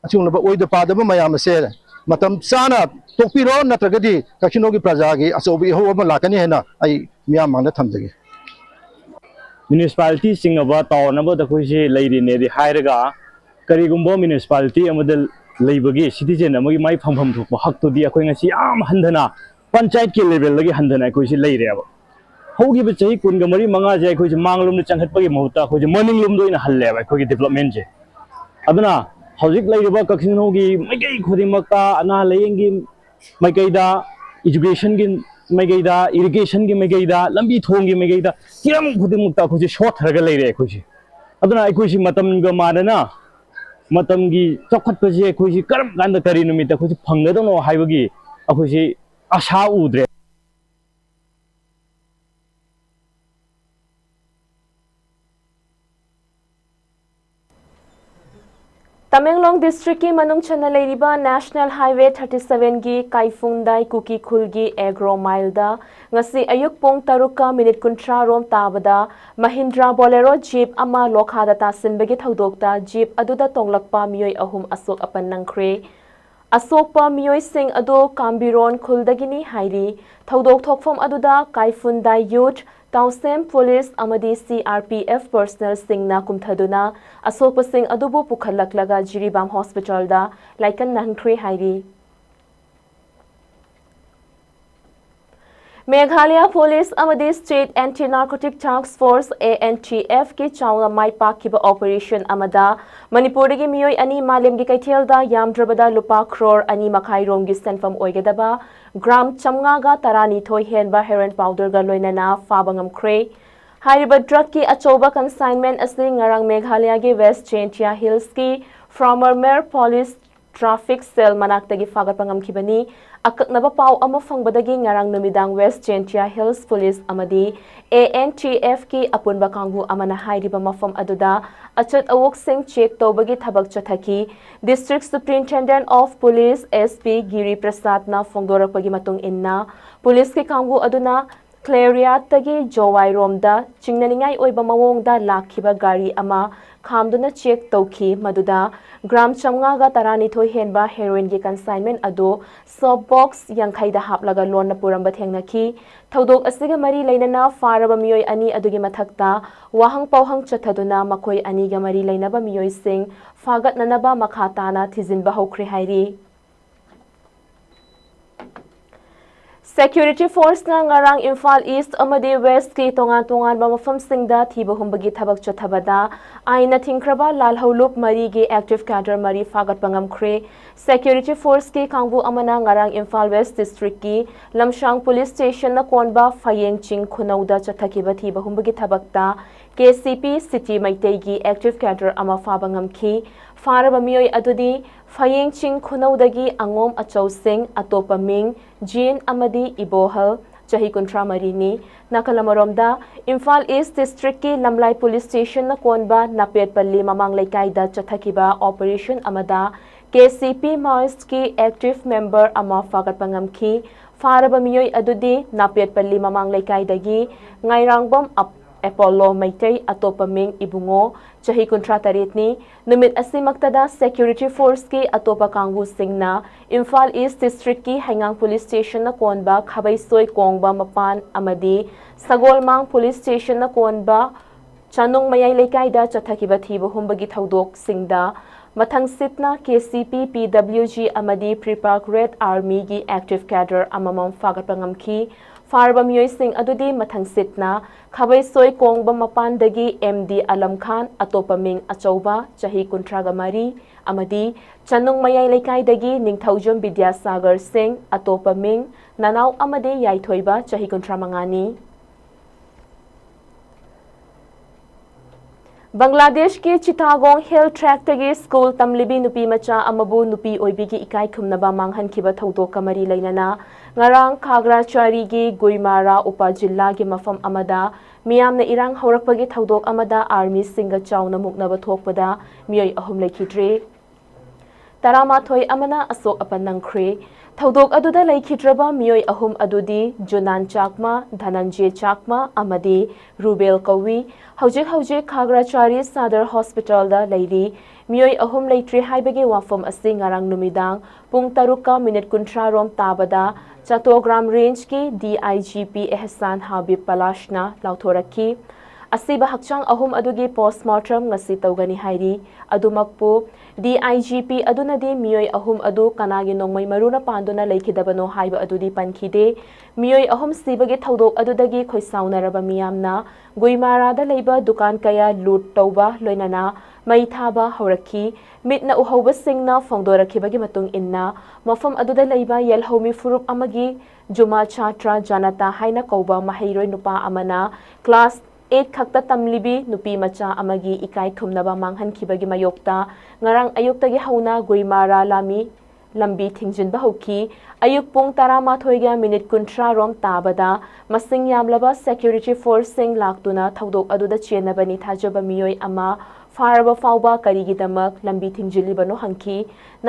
ꯑꯁꯤꯒꯨꯝꯂꯕ ꯑꯣꯏꯗ ꯄꯥꯗꯕ ꯃꯌꯥꯝ ꯑꯁꯦ ꯃꯇꯝ ꯆꯥꯅ ꯇꯣꯛꯄꯤꯔꯣ, ꯅꯠꯇ꯭ꯔꯒꯗꯤ ꯀꯛꯆꯤꯡ ꯈꯨꯅꯧꯒꯤ ꯄ꯭ꯔꯖꯥꯒꯤ ꯑꯆꯧꯕ ꯏꯍꯧ ꯑꯃ ꯂꯥꯛꯀꯅꯤ ꯍꯥꯏꯅ ꯑꯩ ꯃꯤꯌꯥꯝ ꯃꯥꯡꯗ ꯊꯝꯖꯒꯦ꯫ Municipality ꯆꯤꯡꯉꯕ town ꯑꯃꯗ ꯑꯩꯈꯣꯏꯁꯤ ꯂꯩꯔꯤꯅꯦꯗꯤ ꯍꯥꯏꯔꯒ, ꯀꯔꯤꯒꯨꯝꯕ municipality ꯑꯃꯗ ꯂꯩꯕꯒꯤ citizen ꯑꯃꯒꯤ ꯃꯥꯏ ꯐꯪꯐꯝ ꯊꯣꯛꯄ ꯍꯛꯇꯨꯗꯤ ꯑꯩꯈꯣꯏ ꯉꯁꯤ ꯌꯥꯝ ꯍꯟꯊꯅ, ꯄꯟꯆꯥꯌꯠꯀꯤ levelꯗꯒꯤ ꯍꯟꯊꯅ ꯑꯩꯈꯣꯏꯁꯤ ꯂꯩꯔꯦꯕ꯫ ꯍꯧꯈꯤꯕ ꯆꯍꯤ ꯀꯨꯟꯒ ꯃꯔꯤ ꯃꯉꯥꯁꯦ ꯑꯩꯈꯣꯏꯁꯦ ꯃꯥꯡꯂꯣꯝꯗ ꯆꯪꯈꯠꯄꯒꯤ ꯃꯍꯨꯠꯇ ꯑꯩꯈꯣꯏꯁꯦ ꯃꯅꯤꯡꯂꯣꯝꯗ ꯑꯣꯏꯅ ꯍꯜꯂꯦꯕ ꯑꯩꯈꯣꯏꯒꯤ developmentꯁꯦ꯫ ꯑꯗꯨꯅ ꯍꯧꯖꯤꯛ ꯂꯩꯔꯤꯕ ꯀꯛꯆꯤꯡ ꯈꯨꯅꯧꯒꯤ ꯃꯥꯏꯀꯩ ꯈꯨꯗꯤꯡꯃꯛꯇ, ꯑꯅꯥ ꯂꯥꯏꯌꯦꯡꯒꯤ ꯃꯥꯏꯀꯩꯗ, educationꯒꯤ ꯃꯥꯏꯀꯩꯗ, irrigationꯒꯤ ꯃꯥꯏꯀꯩꯗ, ꯂꯝꯕꯤ ꯊꯣꯡꯒꯤ ꯃꯥꯏꯀꯩꯗ, ꯍꯤꯔꯝ ꯈꯨꯗꯤꯡꯃꯛꯇ ꯑꯩꯈꯣꯏꯁꯦ ꯁꯣꯠꯊꯔꯒ ꯂꯩꯔꯦ꯫ ꯑꯩꯈꯣꯏꯁꯦ, ꯑꯗꯨꯅ ꯑꯩꯈꯣꯏꯁꯤ ꯃꯇꯝꯒ ꯃꯥꯟꯅꯅ ꯃꯇꯝꯒꯤ ꯆꯥꯎꯈꯠꯄꯁꯦ ꯑꯩꯈꯣꯏꯁꯤ ꯀꯔꯝ ꯀꯥꯟꯗ, ꯀꯔꯤ ꯅꯨꯃꯤꯠꯇ ꯑꯩꯈꯣꯏꯁꯤ ꯐꯪꯒꯗꯧꯅꯣ ꯍꯥꯏꯕꯒꯤ ꯑꯩꯈꯣꯏꯁꯤ ꯑꯁꯥ ꯎꯗ꯭ꯔꯦ꯫ ꯇꯃꯦꯡꯂꯣꯡ districtꯀꯤ ꯃꯅꯨꯡ ꯆꯟꯅ ꯂꯩꯔꯤꯕ National Highway thirty sevenꯒꯤ ꯀꯥꯏꯐꯨꯟꯗꯥꯏ ꯀꯨꯀꯤ ꯈꯨꯜꯒꯤ Agro Mileꯗ ꯉꯁꯤ ꯑꯌꯨꯛ ꯄꯨꯡ ꯇꯔꯨꯛꯀ minute ꯀꯨꯟꯊ꯭ꯔꯥ ꯔꯣꯝ ꯇꯥꯕꯗ Mahindra Bolero Jeep ꯑꯃ ꯂꯣꯈꯥꯗ ꯇꯥꯁꯤꯟꯕꯒꯤ ꯊꯧꯗꯣꯛꯇ Jeep ꯑꯗꯨꯗ ꯇꯣꯡꯂꯛꯄ ꯃꯤꯑꯣꯏ ꯑꯍꯨꯝ ꯑꯁꯣꯛ ꯑꯄꯟ ꯅꯪꯈ꯭ꯔꯦ꯫ ꯑꯁꯣꯛꯄ ꯃꯤꯑꯣꯏꯁꯤꯡ ꯑꯗꯨ ꯀꯥꯝꯕꯤꯔꯣꯟ ꯈꯨꯜꯗꯒꯤꯅꯤ ꯍꯥꯏꯔꯤ꯫ ꯊꯧꯗꯣꯛ ꯊꯣꯛꯐꯝ ꯑꯗꯨꯗ ꯀꯥꯏꯐꯨꯟꯗꯥꯏ youth, ꯇꯥꯎꯁꯦꯝ police ꯑꯃꯗꯤ C R P F personnelꯁꯤꯡꯅ ꯀꯨꯝꯊꯗꯨꯅ ꯑꯁꯣꯛꯄꯁꯤꯡ ꯑꯗꯨꯕꯨ ꯄꯨꯈꯠꯂꯛꯂꯒ ꯖꯤꯔꯤꯕꯥꯝ hospitalꯗ ꯂꯥꯏꯀꯠꯅꯍꯟꯈ꯭ꯔꯦ ꯍꯥꯏꯔꯤ꯫ ꯃꯦꯘꯥꯂꯌꯥ ꯄꯨꯂꯤꯁ ꯑꯃꯗꯤ State Anti Narcotic Task Force, A N T F ꯀꯤ ꯆꯥꯎꯅ ꯃꯥꯏ ꯄꯥꯛꯈꯤꯕ operation ꯑꯃꯗ ꯃꯅꯤꯄꯨꯔꯗꯒꯤ ꯃꯤꯑꯣꯏ ꯑꯅꯤ ꯃꯥꯂꯦꯝꯒꯤ ꯀꯩꯊꯦꯜꯗ ꯌꯥꯝꯗ꯭ꯔꯕꯗ ꯂꯨꯄꯥ ꯀ꯭ꯔꯣꯔ ꯑꯅꯤ ꯃꯈꯥꯏ ꯔꯣꯝꯒꯤ ꯁꯦꯟꯐꯝ ꯑꯣꯏꯒꯗꯕ gram ꯆꯥꯝꯃꯉꯥꯒ ꯇꯔꯥꯅꯤꯊꯣꯏ ꯍꯦꯟꯕ heroin powder ꯒ ꯂꯣꯏꯅꯅ ꯐꯥꯕ ꯉꯝꯈ꯭ꯔꯦ꯫ ꯍꯥꯏꯔꯤꯕ drug ꯀꯤ ꯑꯆꯧꯕ consignment ꯑꯁꯤ ꯉꯔꯥꯡ ꯃꯦꯘꯥꯂꯌꯥꯒꯤ West Jaintia Hills ꯀꯤ Phra Mar Mer Police Traffic Cell ꯃꯅꯥꯛꯇꯒꯤ ꯐꯥꯒꯠꯄ ꯉꯝꯈꯤꯕꯅꯤ꯫ ꯑꯀꯛꯅꯕ ꯄꯥꯎ ꯑꯃ ꯐꯪꯕꯗꯒꯤ ꯉꯔꯥꯡ ꯅꯨꯃꯤꯗꯥꯡ West Jaintia Hills Police ꯑꯃꯗꯤ A N T F ꯀꯤ ꯑꯄꯨꯟꯕ ꯀꯥꯡꯕꯨ ꯑꯃꯅ ꯍꯥꯏꯔꯤꯕ ꯃꯐꯝ ꯑꯗꯨꯗ ꯑꯆꯠ ꯑꯋꯣꯛꯁꯤꯡ check ꯇꯧꯕꯒꯤ ꯊꯕꯛ ꯆꯠꯊꯈꯤ꯫ District Superintendent of Police, S P, ꯒꯤꯔꯤ ꯄ꯭ꯔꯁꯥꯗꯅ ꯐꯣꯡꯗꯣꯔꯛꯄꯒꯤ ꯃꯇꯨꯡ ꯏꯟꯅ, ꯄꯨꯂꯤꯁꯀꯤ ꯀꯥꯡꯕꯨ ꯑꯗꯨꯅ ꯈ꯭ꯂꯦꯔꯤꯌꯥꯠꯇꯒꯤ ꯖꯣꯋꯥꯏꯔꯣꯝꯗ ꯆꯤꯡꯅꯅꯤꯡꯉꯥꯏ ꯑꯣꯏꯕ ꯃꯑꯣꯡꯗ ꯂꯥꯛꯈꯤꯕ ꯒꯥꯔꯤ ꯑꯃ ꯈꯥꯝꯗꯨꯅ check ꯇꯧꯈꯤ, ꯃꯗꯨꯗ gram ꯆꯥꯝꯃꯉꯥꯒ ꯇꯔꯥꯅꯤꯊꯣꯏ ꯍꯦꯟꯕ heroin ꯒꯤ consignment ꯑꯗꯨ soap box ꯌꯥꯡꯈꯩꯗ ꯍꯥꯞꯂꯒ ꯂꯣꯟꯅ ꯄꯨꯔꯝꯕ ꯊꯦꯡꯅꯈꯤ꯫ ꯊꯧꯗꯣꯛ ꯑꯁꯤꯒ ꯃꯔꯤ ꯂꯩꯅꯅ ꯐꯥꯔꯕ ꯃꯤꯑꯣꯏ ꯑꯅꯤ ꯑꯗꯨꯒꯤ ꯃꯊꯛꯇ ꯋꯥꯍꯪ ꯄꯥꯎꯍꯪ ꯆꯠꯊꯗꯨꯅ ꯃꯈꯣꯏ ꯑꯅꯤꯒ ꯃꯔꯤ ꯂꯩꯅꯕ ꯃꯤꯑꯣꯏꯁꯤꯡ ꯐꯥꯒꯠꯅꯅꯕ ꯃꯈꯥ ꯇꯥꯅ ꯊꯤꯖꯤꯟꯕ ꯍꯧꯈ꯭ꯔꯦ ꯍꯥꯏꯔꯤ꯫ Security Force ꯅ ꯉꯔꯥꯡ ꯏꯝꯐꯥꯜ East ꯑꯃꯗꯤ West ꯀꯤ ꯇꯣꯉꯥꯟ ꯇꯣꯉꯥꯟꯕ ꯃꯐꯝꯁꯤꯡꯗ ꯊꯤꯕ ꯍꯨꯝꯕꯒꯤ ꯊꯕꯛ ꯆꯠꯊꯕꯗ ꯑꯥꯏꯟꯅ ꯊꯤꯡꯈ꯭ꯔꯕ ꯂꯥꯜꯍꯧꯂꯨꯞ ꯃꯔꯤꯒꯤ active cadre ꯃꯔꯤ ꯐꯥꯒꯠꯄ ꯉꯝꯈ꯭ꯔꯦ꯫ Security Force ꯀꯤ ꯀꯥꯡꯕꯨ ꯑꯃꯅ ꯉꯔꯥꯡ ꯏꯝꯐꯥꯜ West District ꯀꯤ ꯂꯝꯁꯥꯡ Police Station ꯅ ꯀꯣꯟꯕ ꯐꯌꯦꯡ ꯆꯤꯡ ꯈꯨꯅꯧꯗ ꯆꯠꯊꯈꯤꯕ ꯊꯤꯕ ꯍꯨꯝꯕꯒꯤ ꯊꯕꯛꯇ K C P City ꯃꯩꯇꯩꯒꯤ active cadre ꯑꯃ ꯐꯥꯕ ꯉꯝꯈꯤ꯫ ꯐꯥꯔꯕ ꯃꯤꯑꯣꯏ ꯑꯗꯨꯗꯤ ꯐꯌꯦꯡ ꯆꯤꯡ ꯈꯨꯅꯧꯗꯒꯤ ꯑꯉꯣꯝ ꯑꯆꯧꯁꯤꯡ, ꯑꯇꯣꯞꯄ ꯃꯤꯡ ꯖꯤꯟ ꯑꯃꯗꯤ ꯏꯕꯣꯍꯜ, ꯆꯍꯤ ꯀꯨꯟꯊ꯭ꯔꯥ ꯃꯔꯤꯅꯤ꯫ ꯅꯥꯀꯜ ꯑꯃꯔꯣꯝꯗ, ꯏꯝꯐꯥꯜ East District ꯀꯤ ꯂꯝꯂꯥꯏ Police Station ꯅ ꯀꯣꯟꯕ ꯅꯥꯄꯦꯠꯄꯜꯂꯤ ꯃꯃꯥꯡ ꯂꯩꯀꯥꯏꯗ ꯆꯠꯊꯈꯤꯕ operation ꯑꯃꯗ K C P Mars ꯀꯤ active member ꯑꯃ ꯐꯥꯒꯠꯄ ꯉꯝꯈꯤ꯫ ꯐꯥꯔꯕ ꯃꯤꯑꯣꯏ ꯑꯗꯨꯗꯤ ꯅꯥꯄꯦꯠꯄꯜꯂꯤ ꯃꯃꯥꯡ ꯂꯩꯀꯥꯏꯗꯒꯤ ꯉꯥꯏꯔꯥꯡꯕꯝ ꯑꯞ-, ꯑꯦꯄꯣꯂꯣ ꯃꯩꯇꯩ, ꯑꯇꯣꯞꯄ ꯃꯤꯡ ꯏꯕꯨꯡꯉꯣ, ꯆꯍꯤ ꯀꯨꯟꯊ꯭ꯔꯥ ꯇꯔꯦꯠꯅꯤ꯫ ꯅꯨꯃꯤꯠ ꯑꯁꯤꯃꯛꯇꯗ Security Force ꯀꯤ ꯑꯇꯣꯞꯄ ꯀꯥꯡꯕꯨꯁꯤꯡꯅ ꯏꯝꯐꯥꯜ East District ꯀꯤ ꯍꯩꯉꯥꯡ Police Station ꯅ ꯀꯣꯟꯕ ꯈꯥꯕꯩꯁꯣꯏ ꯀꯣꯡꯕ ꯃꯄꯥꯟ ꯑꯃꯗꯤ ꯁꯒꯣꯜꯃꯥꯡ Police Station ꯅ ꯀꯣꯟꯕ ꯆꯥꯅꯨꯡ ꯃꯌꯥꯏ ꯂꯩꯀꯥꯏꯗ ꯆꯠꯊꯈꯤꯕ ꯊꯤꯕ ꯍꯨꯝꯕꯒꯤ ꯊꯧꯗꯣꯛꯁꯤꯡꯗ ꯃꯊꯪꯁꯤꯠꯅ K C P, P W G ꯑꯃꯗꯤ Prepak Red Army ꯒꯤ active cadre ꯑꯃꯃꯝ ꯐꯥꯒꯠꯄ ꯉꯝꯈꯤ꯫ ꯐꯥꯔꯕ ꯃꯤꯑꯣꯏꯁꯤꯡ ꯑꯗꯨꯗꯤ ꯃꯊꯪꯁꯤꯠꯅ ꯈꯥꯕꯩꯁꯣꯏ ꯀꯣꯡꯕ ꯃꯄꯥꯟꯗꯒꯤ ꯑꯦꯝ ꯗꯤ ꯑꯂꯝ ꯈꯥꯟ, ꯑꯇꯣꯞꯄ ꯃꯤꯡ ꯑꯆꯧꯕ, ꯆꯍꯤ ꯀꯨꯟꯊ꯭ꯔꯥꯒ ꯃꯔꯤ, ꯑꯃꯗꯤ ꯆꯅꯨꯡ ꯃꯌꯥꯏ ꯂꯩꯀꯥꯏꯗꯒꯤ ꯅꯤꯡꯊꯧꯖꯝ ꯕꯤꯗ꯭ꯌꯥꯁꯥꯒꯔ ꯁꯤꯡ, ꯑꯇꯣꯞꯄ ꯃꯤꯡ ꯅꯅꯥꯎ ꯑꯃꯗꯤ ꯌꯥꯏꯊꯣꯏꯕ, ꯆꯍꯤ ꯀꯨꯟꯊ꯭ꯔꯥ ꯃꯉꯥꯅꯤ꯫ ꯕꯪꯒ꯭ꯂꯥꯗꯦꯁꯀꯤ ꯆꯤꯇꯥꯒꯣꯡ ꯍꯤꯜ ꯇ꯭ꯔꯦꯛꯇꯒꯤ ꯁ꯭ꯀꯨꯜ ꯇꯝꯂꯤꯕꯤ ꯅꯨꯄꯤ ꯃꯆꯥ ꯑꯃꯕꯨ ꯅꯨꯄꯤ ꯑꯣꯏꯕꯤꯒꯤ ꯏꯀꯥꯏ ꯈꯨꯝꯅꯕ ꯃꯥꯡꯍꯟꯈꯤꯕ ꯊꯧꯗꯣꯛꯀ ꯃꯔꯤ ꯂꯩꯅꯅ ꯉꯔꯥꯡ ꯈꯥꯒ꯭ꯔꯥꯆꯥꯔꯤꯒꯤ ꯒꯨꯏꯃꯥꯔꯥ ꯎꯄꯥ ꯖꯤꯜꯂꯥꯒꯤ ꯃꯐꯝ ꯑꯃꯗ ꯃꯤꯌꯥꯝꯅ ꯏꯔꯥꯡ ꯍꯧꯔꯛꯄꯒꯤ ꯊꯧꯗꯣꯛ ꯑꯃꯗ ꯑꯥꯔꯃꯤꯁꯤꯡꯒ ꯆꯥꯎꯅ ꯃꯨꯛꯅꯕ ꯊꯣꯛꯄꯗ ꯃꯤꯑꯣꯏ ꯑꯍꯨꯝ ꯂꯩꯈꯤꯗ꯭ꯔꯦ꯫ ꯇꯔꯥꯃꯥꯊꯣꯏ ꯑꯃꯅ ꯑꯁꯣꯛ ꯑꯄꯟ ꯅꯪꯈ꯭ꯔꯦ꯫ ꯊꯧꯗꯣꯛ ꯑꯗꯨꯗ ꯂꯩꯈꯤꯗ꯭ꯔꯕ ꯃꯤꯑꯣꯏ ꯑꯍꯨꯝ ꯑꯗꯨꯗꯤ ꯖꯨꯅꯥꯟ ꯆꯥꯛꯃ, ꯙꯅꯟꯖꯦ ꯆꯥꯛꯃ ꯑꯃꯗꯤ ꯔꯨꯕꯦꯜ ꯀꯧꯏ꯫ ꯍꯧꯖꯤꯛ ꯍꯧꯖꯤꯛ ꯈꯥꯒ꯭ꯔꯥꯆꯥꯔꯤ ꯁꯥꯗꯔ ꯍꯣꯁꯄꯤꯇꯥꯜꯗ ꯂꯩꯔꯤ꯫ ꯃꯤꯑꯣꯏ ꯑꯍꯨꯝ ꯂꯩꯇ꯭ꯔꯦ ꯍꯥꯏꯕꯒꯤ ꯋꯥꯐꯝ ꯑꯁꯤ ꯉꯔꯥꯡ ꯅꯨꯃꯤꯗꯥꯡ ꯄꯨꯡ ꯇꯔꯨꯛꯀ ꯃꯤꯅꯤꯠ ꯀꯨꯟꯊ꯭ꯔꯥ ꯔꯣꯝ ꯇꯥꯕꯗ ꯆꯥꯇꯣꯒ꯭ꯔꯥꯝ ꯔꯦꯟꯖꯀꯤ ꯗꯤ ꯑꯥꯏ ꯖꯤ ꯄꯤ ꯑꯦꯍꯁꯥꯟ ꯍꯥꯕꯤꯕ ꯄꯂꯥꯁꯅ ꯂꯥꯎꯊꯣꯔꯛꯈꯤ꯫ ꯑꯁꯤꯕ ꯍꯛꯆꯥꯡ ꯑꯍꯨꯝ ꯑꯗꯨꯒꯤ ꯄꯣꯁꯃꯣꯔꯇꯝ ꯉꯁꯤ ꯇꯧꯒꯅꯤ ꯍꯥꯏꯔꯤ꯫ ꯑꯗꯨꯃꯛꯄꯨ, ꯗꯤ ꯑꯥꯏ ꯖꯤ ꯄꯤ ꯑꯗꯨꯅꯗꯤ ꯃꯤꯑꯣꯏ ꯑꯍꯨꯝ ꯑꯗꯨ ꯀꯅꯥꯒꯤ ꯅꯣꯡꯃꯩ ꯃꯔꯨꯅ ꯄꯥꯟꯗꯨꯅ ꯂꯩꯈꯤꯗꯕꯅꯣ ꯍꯥꯏꯕ ꯑꯗꯨꯗꯤ ꯄꯟꯈꯤꯗꯦ꯫ ꯃꯤꯑꯣꯏ ꯑꯍꯨꯝ ꯁꯤꯕꯒꯤ ꯊꯧꯗꯣꯛ ꯑꯗꯨꯗꯒꯤ ꯈꯣꯏꯁꯥꯎꯅꯔꯕ ꯃꯤꯌꯥꯝꯅ ꯒꯨꯏꯃꯥꯔꯥꯗ ꯂꯩꯕ ꯗꯨꯀꯥꯟ ꯀꯌꯥ ꯂꯨꯠ ꯇꯧꯕ, ꯂꯣꯏꯅꯅ ꯃꯩ ꯊꯥꯕ ꯍꯧꯔꯛꯈꯤ꯫ ꯃꯤꯠꯅ ꯎꯍꯧꯕꯁꯤꯡꯅ ꯐꯣꯡꯗꯣꯔꯛꯈꯤꯕꯒꯤ ꯃꯇꯨꯡ ꯏꯟꯅ, ꯃꯐꯝ ꯑꯗꯨꯗ ꯂꯩꯕ ꯌꯦꯜꯍꯧꯃꯤ ꯐꯨꯔꯨꯞ ꯑꯃꯒꯤ ꯖꯨꯃꯥ ꯆꯥꯇ꯭ꯔ ꯖꯥꯅꯇꯥ ꯍꯥꯏꯅ ꯀꯧꯕ ꯃꯍꯩꯔꯣꯏ ꯅꯨꯄꯥ ꯑꯃꯅ ꯀ꯭ꯂꯥꯁ ꯑꯩꯠ ꯈꯛꯇ ꯇꯝꯂꯤꯕꯤ ꯅꯨꯄꯤ ꯃꯆꯥ ꯑꯃꯒꯤ ꯏꯀꯥꯏ ꯈꯨꯝꯅꯕ ꯃꯥꯡꯍꯟꯈꯤꯕꯒꯤ ꯃꯥꯌꯣꯛꯇ ꯉꯔꯥꯡ ꯑꯌꯨꯛꯇꯒꯤ ꯍꯧꯅ ꯒꯨꯏꯃꯥꯔꯥ ꯂꯥꯃꯤ ꯂꯝꯕꯤ ꯊꯤꯡꯖꯤꯟꯕ ꯍꯧꯈꯤ꯫ ꯑꯌꯨꯛ ꯄꯨꯡ ꯇꯔꯥꯃꯥꯊꯣꯏꯒ ꯃꯤꯅꯤꯠ ꯀꯨꯟꯊ꯭ꯔꯥ ꯔꯣꯝ ꯇꯥꯕꯗ ꯃꯁꯤꯡ ꯌꯥꯝꯂꯕ ꯁꯦꯀ꯭ꯌꯨꯔꯤꯇꯤ ꯐꯣꯔꯁꯁꯤꯡ ꯂꯥꯛꯇꯨꯅ ꯊꯧꯗꯣꯛ ꯑꯗꯨꯗ ꯆꯦꯟꯅꯕꯅꯤ ꯊꯥꯖꯕ ꯃꯤꯑꯣꯏ ꯑꯃ ꯐꯥꯔꯕ ꯐꯥꯎꯕ ꯀꯔꯤꯒꯤꯗꯃꯛ ꯂꯝꯕꯤ ꯊꯤꯡꯖꯤꯜꯂꯤꯕꯅꯣ ꯍꯪꯈꯤ꯫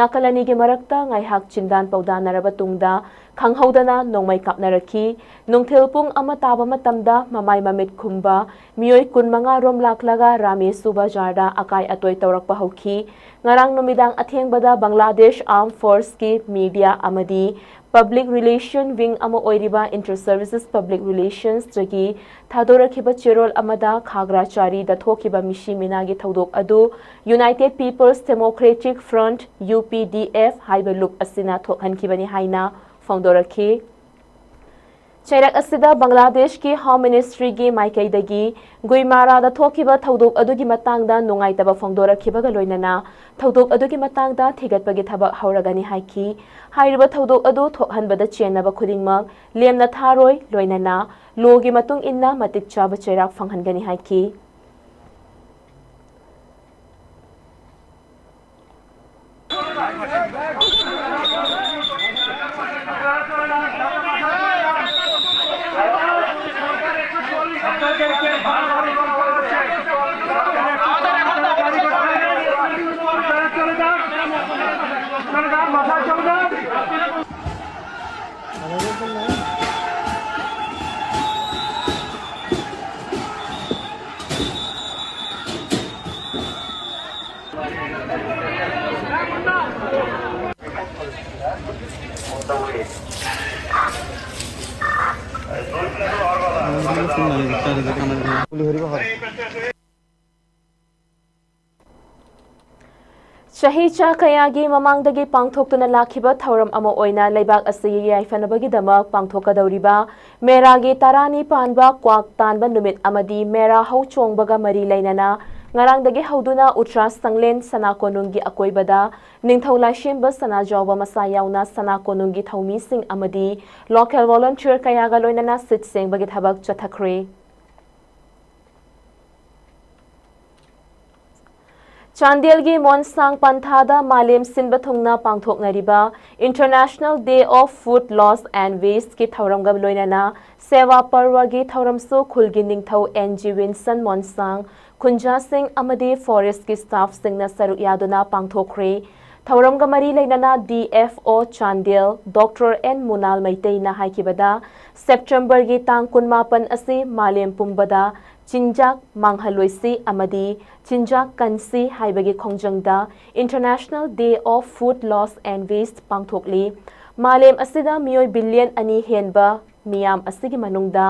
ꯅꯥꯀꯜ ꯑꯅꯤꯒꯤ ꯃꯔꯛꯇ ꯉꯥꯏꯍꯥꯛ ꯆꯤꯟꯗꯥꯟ ꯄꯧꯗꯥꯅꯔꯕ ꯇꯨꯡꯗ ꯈꯪꯍꯧꯗꯅ ꯅꯣꯡꯃꯩ ꯀꯥꯞꯅꯔꯛꯈꯤ꯫ ꯅꯨꯡꯊꯤꯜ ꯄꯨꯡ ꯑꯃ ꯇꯥꯕ ꯃꯇꯝꯗ ꯃꯃꯥꯏ ꯃꯃꯤꯠ ꯈꯨꯝꯕ ꯃꯤꯑꯣꯏ ꯀꯨꯟꯃꯉꯥ ꯔꯣꯝ ꯂꯥꯛꯂꯒ ꯔꯥꯃꯦꯁꯨ ꯕꯖꯥꯔꯗ ꯑꯀꯥꯏ ꯑꯇꯣꯏ ꯇꯧꯔꯛꯄ ꯍꯧꯈꯤ꯫ ꯉꯔꯥꯡ ꯅꯨꯃꯤꯗꯥꯡ ꯑꯊꯦꯡꯕꯗ ꯕꯪꯒ꯭ꯂꯥꯗꯦꯁ ꯑꯥꯔꯝ ꯐꯣꯔꯁꯀꯤ ꯃꯤꯗꯤꯌꯥ ꯑꯃꯗꯤ ꯄꯕ꯭ꯂꯤꯛ ꯔꯤꯂꯦꯁꯟ ꯋꯤꯡ ꯑꯃ ꯑꯣꯏꯔꯤꯕ ꯏꯟꯇꯔ ꯁꯔꯚꯤꯁꯦꯁ ꯄꯕ꯭ꯂꯤꯛ ꯔꯤꯂꯦꯁꯟꯁꯇꯒꯤ ꯊꯥꯗꯣꯔꯛꯈꯤꯕ ꯆꯦꯔꯣꯜ ꯑꯃꯗ ꯈꯥꯒ꯭ꯔꯥꯆꯥꯔꯤꯗ ꯊꯣꯛꯈꯤꯕ ꯃꯤꯁꯤ ꯃꯤꯅꯥꯒꯤ ꯊꯧꯗꯣꯛ ꯑꯗꯨ united people's democratic front, U P D F, ꯍꯥꯏꯕ ꯂꯨꯞ ꯑꯁꯤꯅ ꯊꯣꯛꯍꯟꯈꯤꯕꯅꯤ ꯍꯥꯏꯅ ꯐꯣꯡꯗꯣꯔꯛꯈꯤ꯫ ꯆꯩꯔꯛ ꯑꯁꯤꯗ ꯕꯪꯒ꯭ꯂꯥꯗꯦꯁꯀꯤ ꯍꯣꯝ ꯃꯤꯅꯤꯁꯇ꯭ꯔꯤꯒꯤ ꯃꯥꯏꯀꯩꯗꯒꯤ ꯒꯨꯏꯃꯥꯔꯥꯗ ꯊꯣꯛꯈꯤꯕ ꯊꯧꯗꯣꯛ ꯑꯗꯨꯒꯤ ꯃꯇꯥꯡꯗ ꯅꯨꯡꯉꯥꯏꯇꯕ ꯐꯣꯡꯗꯣꯔꯛꯈꯤꯕꯒ ꯂꯣꯏꯅꯅ ꯊꯧꯗꯣꯛ ꯑꯗꯨꯒꯤ ꯃꯇꯥꯡꯗ ꯊꯤꯒꯠꯄꯒꯤ ꯊꯕꯛ ꯍꯧꯔꯒꯅꯤ ꯍꯥꯏꯈꯤ꯫ ꯍꯥꯏꯔꯤꯕ ꯊꯧꯗꯣꯛ ꯑꯗꯨ ꯊꯣꯛꯍꯟꯕꯗ ꯆꯦꯟꯅꯕ ꯈꯨꯗꯤꯡꯃꯛ ꯂꯦꯝꯅ ꯊꯥꯔꯣꯏ, ꯂꯣꯏꯅꯅ ꯂꯣꯒꯤ ꯃꯇꯨꯡ ꯏꯟꯅ ꯃꯇꯤꯛ ꯆꯥꯕ ꯆꯩꯔꯥꯛ ꯐꯪꯍꯟꯒꯅꯤ ꯍꯥꯏꯈꯤ꯫ ꯆꯍꯤ ꯆꯥ ꯀꯌꯥꯒꯤ ꯃꯃꯥꯡꯗꯒꯤ ꯄꯥꯡꯊꯣꯛꯇꯨꯅ ꯂꯥꯛꯈꯤꯕ ꯊꯧꯔꯝ ꯑꯃ ꯑꯣꯏꯅ ꯂꯩꯕꯥꯛ ꯑꯁꯤꯒꯤ ꯌꯥꯏꯐꯅꯕꯒꯤꯗꯃꯛ ꯄꯥꯡꯊꯣꯛꯀꯗꯧꯔꯤꯕ ꯃꯦꯔꯥꯒꯤ ꯇꯔꯥꯅꯤ ꯄꯥꯟꯕ ꯀ꯭ꯋꯥꯛ ꯇꯥꯟꯕ ꯅꯨꯃꯤꯠ ꯑꯃꯗꯤ ꯃꯦꯔꯥ ꯍꯧ ꯆꯣꯡꯕꯒ ꯃꯔꯤ ꯂꯩꯅꯅ ꯉꯔꯥꯡꯗꯒꯤ ꯍꯧꯗꯨꯅ ꯎꯇ꯭ꯔꯥ ꯁꯪꯂꯦꯟ ꯁꯅꯥ ꯀꯣꯅꯨꯡꯒꯤ ꯑꯀꯣꯏꯕꯗ ꯅꯤꯡꯊꯧ ꯂꯥꯏꯁꯦꯝꯕ ꯁꯅꯥꯖꯥꯎꯕ ꯃꯁꯥ ꯌꯥꯎꯅ ꯁꯅꯥ ꯀꯣꯅꯨꯡꯒꯤ ꯊꯧꯃꯤꯁꯤꯡ ꯑꯃꯗꯤ local volunteer ꯀꯌꯥꯒ ꯂꯣꯏꯅꯅ ꯁꯤꯠ ꯁꯦꯡꯕꯒꯤ ꯊꯕꯛ ꯆꯠꯊꯈ꯭ꯔꯦ꯫ ꯆꯥꯟꯗꯦꯜꯒꯤ ꯃꯣꯟꯁꯥꯡ ꯄꯟꯊꯥꯗ ꯃꯥꯂꯦꯝ ꯁꯤꯟꯕ ꯊꯨꯡꯅ ꯄꯥꯡꯊꯣꯛꯅꯔꯤꯕ International Day of Food Loss and Wasteꯀꯤ ꯊꯧꯔꯝꯒ ꯂꯣꯏꯅꯅ ꯁꯦꯋꯥ ꯄꯔꯋꯥꯒꯤ ꯊꯧꯔꯝꯁꯨ ꯈꯨꯜꯒꯤ ꯅꯤꯡꯊꯧ ꯑꯦꯟ ꯖꯤ ꯋꯤꯟꯁꯟ ꯃꯣꯟꯁꯥꯡ, ꯈꯨꯟꯖꯥꯁꯤꯡ ꯑꯃꯗꯤ forestꯀꯤ staffꯁꯤꯡꯅ ꯁꯔꯨꯛ ꯌꯥꯗꯨꯅ ꯄꯥꯡꯊꯣꯛꯈ꯭ꯔꯦ꯫ ꯊꯧꯔꯝꯒ ꯃꯔꯤ ꯂꯩꯅꯅ D F O Chandel doctor N Munal ꯃꯩꯇꯩꯅ ꯍꯥꯏꯈꯤꯕꯗ, ꯁꯦꯞꯇꯦꯝꯕꯔꯒꯤ ꯇꯥꯡ ꯀꯨꯟꯃꯥꯄꯟ ꯑꯁꯤ ꯃꯥꯂꯦꯝ ꯄꯨꯝꯕꯗ ꯆꯤꯟꯖꯥꯛ ꯃꯥꯡꯍꯜꯂꯣꯏꯁꯤ ꯑꯃꯗꯤ ꯆꯤꯟꯖꯥꯛ ꯀꯟꯁꯤ ꯍꯥꯏꯕꯒꯤ ꯈꯣꯡꯖꯪꯗ International Day of Food Loss and Waste ꯄꯥꯡꯊꯣꯛꯂꯤ꯫ ꯃꯥꯂꯦꯝ ꯑꯁꯤꯗ ꯃꯤꯑꯣꯏ ꯕꯤꯂꯤꯌꯟ ꯑꯅꯤ ꯍꯦꯟꯕ ꯃꯤꯌꯥꯝ ꯑꯁꯤꯒꯤ ꯃꯅꯨꯡꯗ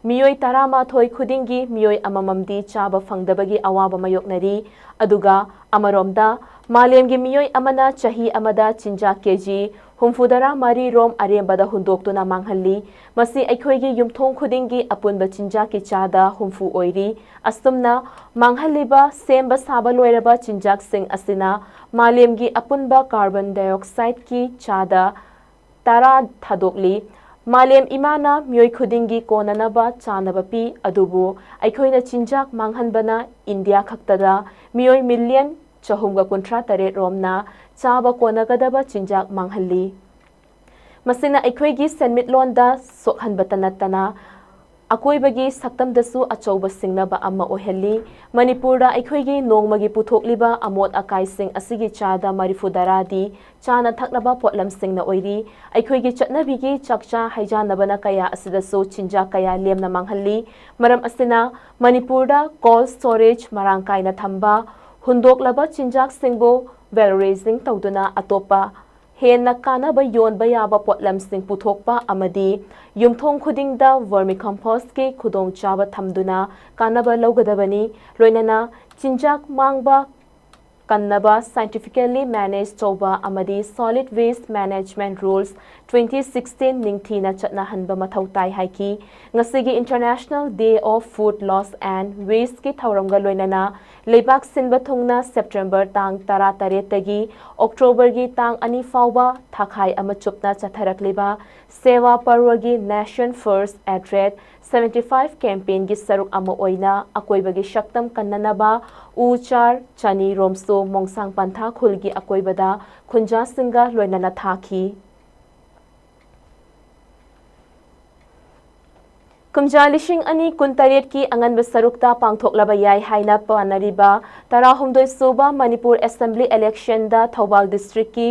ꯃꯤꯑꯣꯏ ꯇꯔꯥꯃꯥꯊꯣꯏ ꯈꯨꯗꯤꯡꯒꯤ ꯃꯤꯑꯣꯏ ꯑꯃꯃꯝꯗꯤ ꯆꯥꯕ ꯐꯪꯗꯕꯒꯤ ꯑꯋꯥꯕ ꯃꯥꯌꯣꯛꯅꯔꯤ꯫ ꯑꯗꯨꯒ ꯑꯃꯔꯣꯝꯗ ꯃꯥꯂꯦꯝꯒꯤ ꯃꯤꯑꯣꯏ ꯑꯃꯅ ꯆꯍꯤ ꯑꯃꯗ ꯆꯤꯟꯖꯥꯛ ꯀꯦꯖꯤ ꯍꯨꯝꯐꯨꯇꯔꯥ ꯃꯔꯤ ꯔꯣꯝ ꯑꯔꯦꯝꯕꯗ ꯍꯨꯟꯗꯣꯛꯇꯨꯅ ꯃꯥꯡꯍꯜꯂꯤ꯫ ꯃꯁꯤ ꯑꯩꯈꯣꯏꯒꯤ ꯌꯨꯝꯊꯣꯡ ꯈꯨꯗꯤꯡꯒꯤ ꯑꯄꯨꯟꯕ ꯆꯤꯟꯖꯥꯛꯀꯤ ꯆꯥꯗ ꯍꯨꯝꯐꯨ ꯑꯣꯏꯔꯤ꯫ ꯑꯁꯨꯝꯅ ꯃꯥꯡꯍꯜꯂꯤꯕ ꯁꯦꯝꯕ ꯁꯥꯕ ꯂꯣꯏꯔꯕ ꯆꯤꯟꯖꯥꯛꯁꯤꯡ ꯑꯁꯤꯅ ꯃꯥꯂꯦꯝꯒꯤ ꯑꯄꯨꯟꯕ carbon dioxideꯀꯤ ꯆꯥꯗ ꯇꯔꯥ ꯊꯥꯗꯣꯛꯂꯤ꯫ ꯃꯥꯂꯦꯝ ꯏꯃꯥꯅ ꯃꯤꯑꯣꯏ ꯈꯨꯗꯤꯡꯒꯤ ꯀꯣꯟꯅꯅꯕ ꯆꯥꯅꯕ ꯄꯤ, ꯑꯗꯨꯕꯨ ꯑꯩꯈꯣꯏꯅ ꯆꯤꯟꯖꯥꯛ ꯃꯥꯡꯍꯟꯕꯅ ꯏꯟꯗꯤꯌꯥ ꯈꯛꯇꯗ ꯃꯤꯑꯣꯏ ꯃꯤꯂꯤꯌꯟ ꯆꯍꯨꯝꯒ ꯀꯨꯟꯊ꯭ꯔꯥ ꯇꯔꯦꯠ ꯔꯣꯝꯅ ꯆꯥꯕ ꯀꯣꯟꯅꯒꯗꯕ ꯆꯤꯟꯖꯥꯛ ꯃꯥꯡꯍꯜꯂꯤ꯫ ꯃꯁꯤꯅ ꯑꯩꯈꯣꯏꯒꯤ ꯁꯦꯟꯃꯤꯠꯂꯣꯟꯗ ꯁꯣꯛꯍꯟꯕꯇ ꯅꯠꯇꯅ ꯑꯀꯣꯏꯕꯒꯤ ꯁꯛꯇꯝꯗꯁꯨ ꯑꯆꯧꯕ ꯁꯤꯡꯅꯕ ꯑꯃ ꯑꯣꯏꯍꯜꯂꯤ꯫ ꯃꯅꯤꯄꯨꯔꯗ ꯑꯩꯈꯣꯏꯒꯤ ꯅꯣꯡꯃꯒꯤ ꯄꯨꯊꯣꯛꯂꯤꯕ ꯑꯃꯣꯠ ꯑꯀꯥꯏꯁꯤꯡ ꯑꯁꯤꯒꯤ ꯆꯥꯗ ꯃꯔꯤꯐꯨ ꯇꯔꯥꯗꯤ ꯆꯥꯅ ꯊꯛꯅꯕ ꯄꯣꯠꯂꯝꯁꯤꯡꯅ ꯑꯣꯏꯔꯤ꯫ ꯑꯩꯈꯣꯏꯒꯤ ꯆꯠꯅꯕꯤꯒꯤ ꯆꯥꯛꯆꯥ ꯍꯩꯖꯥꯟꯅꯕꯅ ꯀꯌꯥ ꯑꯁꯤꯗꯁꯨ ꯆꯤꯟꯖꯥꯛ ꯀꯌꯥ ꯂꯦꯝꯅ ꯃꯥꯡꯍꯜꯂꯤ꯫ ꯃꯔꯝ ꯑꯁꯤꯅ ꯃꯅꯤꯄꯨꯔꯗ cold storage ꯃꯔꯥꯡ ꯀꯥꯏꯅ ꯊꯝꯕ, ꯍꯨꯟꯗꯣꯛꯂꯕ ꯆꯤꯟꯖꯥꯛꯁꯤꯡꯕꯨ valorizing ꯇꯧꯗꯨꯅ ꯑꯇꯣꯞꯄ ꯍꯦꯟꯅ ꯀꯥꯟꯅꯕ ꯌꯣꯟꯕ ꯌꯥꯕ ꯄꯣꯠꯂꯝꯁꯤꯡ ꯄꯨꯊꯣꯛꯄ ꯑꯃꯗꯤ ꯌꯨꯝꯊꯣꯡ ꯈꯨꯗꯤꯡꯗ vermicompostꯀꯤ ꯈꯨꯗꯣꯡꯆꯥꯕ ꯊꯝꯗꯨꯅ ꯀꯥꯟꯅꯕ ꯂꯧꯒꯗꯕꯅꯤ꯫ ꯂꯣꯏꯅꯅ ꯆꯤꯟꯖꯥꯛ ꯃꯥꯡꯕ ꯀꯟꯅꯕ scientifically manage ꯇꯧꯕ ꯑꯃꯗꯤ Solid Waste Management Rules twenty sixteen ꯅꯤꯡꯊꯤꯅ ꯆꯠꯅꯍꯟꯕ ꯃꯊꯧ ꯇꯥꯏ ꯍꯥꯏꯈꯤ꯫ ꯉꯁꯤꯒꯤ International Day of Food Loss and Wasteꯀꯤ ꯊꯧꯔꯝꯒ ꯂꯣꯏꯅꯅ ꯂꯩꯕꯥꯛ ꯁꯤꯟꯕ ꯊꯨꯡꯅ September ꯇꯥꯡ ꯇꯔꯥ ꯇꯔꯦꯠꯇꯒꯤ Octoberꯒꯤ ꯇꯥꯡ ꯑꯅꯤ ꯐꯥꯎꯕ ꯊꯥꯈꯥꯏ ꯑꯃ ꯆꯨꯞꯅ ꯆꯠꯊꯔꯛꯂꯤꯕ ꯁꯦꯋꯥ ꯄꯔꯋꯒꯤ Nation First Address seventy five campaignꯒꯤ ꯁꯔꯨꯛ ꯑꯃ ꯑꯣꯏꯅ ꯑꯀꯣꯏꯕꯒꯤ ꯁꯛꯇꯝ ꯀꯟꯅꯅꯕ ꯎ ꯆꯥꯔ ꯆꯅꯤ ꯔꯣꯝꯁꯨ ꯃꯣꯡꯁꯥꯡ ꯄꯟꯊꯥ ꯈꯨꯜꯒꯤ ꯑꯀꯣꯏꯕꯗ ꯈꯨꯟꯖꯥꯁꯤꯡꯒ ꯂꯣꯏꯅꯅ ꯊꯥꯈꯤ꯫ ꯀꯨꯝꯖꯥ ꯂꯤꯁꯤꯡ ꯑꯅꯤ ꯀꯨꯟꯇꯔꯦꯠꯀꯤ ꯑꯉꯟꯕ ꯁꯔꯨꯛꯇ ꯄꯥꯡꯊꯣꯛꯂꯕ ꯌꯥꯏ ꯍꯥꯏꯅ ꯄꯥꯅꯔꯤꯕ ꯇꯔꯥꯍꯨꯝꯗꯣꯏ ꯁꯨꯕ Manipur Assembly electionꯗ Thoubal districtꯀꯤ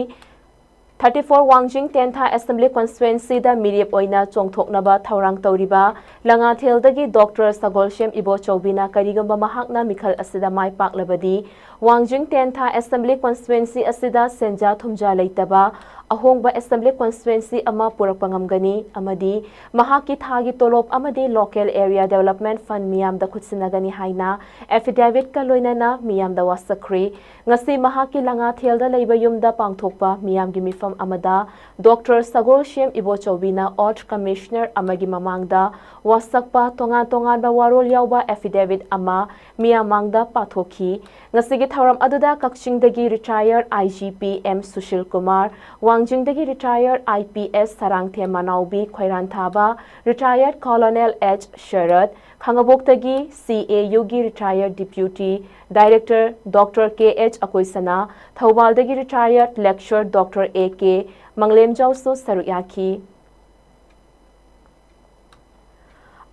thirty four ꯋꯥꯡꯖꯤꯡ ꯇꯦꯟꯊꯥ Assembly Constituencyꯗ ꯃꯤꯔꯦꯞ ꯑꯣꯏꯅ ꯆꯣꯡꯊꯣꯛꯅꯕ ꯊꯧꯔꯥꯡ ꯇꯧꯔꯤꯕ ꯂꯉꯥꯊꯦꯜꯗꯒꯤ Doctor ꯁꯒꯣꯜꯁꯦꯝ ꯏꯕꯣꯆꯧꯕꯤꯅ ꯀꯔꯤꯒꯨꯝꯕ ꯃꯍꯥꯛꯅ ꯃꯤꯈꯜ ꯑꯁꯤꯗ ꯃꯥꯏ ꯄꯥꯛꯂꯕꯗꯤ ꯋꯥꯡꯖꯤꯡ ꯇꯦꯟꯊꯥ Assembly Constituency ꯑꯁꯤꯗ ꯁꯦꯟꯖꯥ ꯊꯨꯝꯖꯥ ꯂꯩꯇꯕ ꯑꯍꯣꯡꯕ Assembly Constituency ꯑꯃ ꯄꯨꯔꯛꯄ ꯉꯝꯒꯅꯤ ꯑꯃꯗꯤ ꯃꯍꯥꯛꯀꯤ ꯊꯥꯒꯤ ꯇꯣꯂꯣꯞ ꯑꯃꯗꯤ Local Area Development Fund ꯃꯤꯌꯥꯝꯗ ꯈꯨꯠꯁꯤꯟꯅꯒꯅꯤ ꯍꯥꯏꯅ affidavit ꯀ ꯂꯣꯏꯅꯅ ꯃꯤꯌꯥꯝꯗ ꯋꯥꯁꯛꯈ꯭ꯔꯤ꯫ ꯉꯁꯤ ꯃꯍꯥꯛꯀꯤ ꯂꯉꯥꯊꯦꯜꯗ ꯂꯩꯕ ꯌꯨꯝꯗ ꯄꯥꯡꯊꯣꯛꯄ ꯃꯤꯌꯥꯝꯒꯤ ꯃꯤꯐꯝ ꯑꯃꯗ Doctor ꯁꯒꯣꯜꯁꯦꯝ ꯏꯕꯣꯆꯧꯕꯤꯅ Oath Commissioner ꯑꯃꯒꯤ ꯃꯃꯥꯡꯗ ꯋꯥꯁꯛꯄ ꯇꯣꯉꯥꯟ ꯇꯣꯉꯥꯟꯕ ꯋꯥꯔꯣꯜ ꯌꯥꯎꯕ affidavit ꯑꯃ ꯃꯤꯌꯥꯝ ꯃꯥꯡꯗ ꯄꯥꯊꯣꯛꯈꯤ꯫ ꯉꯁꯤꯒꯤ ꯊꯧꯔꯝ ꯑꯗꯨꯗ ꯀꯛꯆꯤꯡꯗꯒꯤ retired I G P M Sushil Kumar, ꯋꯥꯡꯖꯤꯡꯗꯒꯤ retired I P S Sarangthem ꯃꯅꯥꯎꯕꯤ ꯈꯣꯏꯔꯥꯟꯊꯥꯕ, retired Colonel H shirt, ꯈꯥꯉꯕꯣꯛꯇꯒꯤ C A U ꯒꯤ retired Deputy Director Doctor K H ꯑꯀꯣꯏꯁꯅꯥ, ꯊꯧꯕꯥꯜꯗꯒꯤ retired Lecturer Doctor A K ꯃꯪꯂꯦꯝꯖꯥꯎꯁꯨ ꯁꯔꯨꯛ ꯌꯥꯈꯤ꯫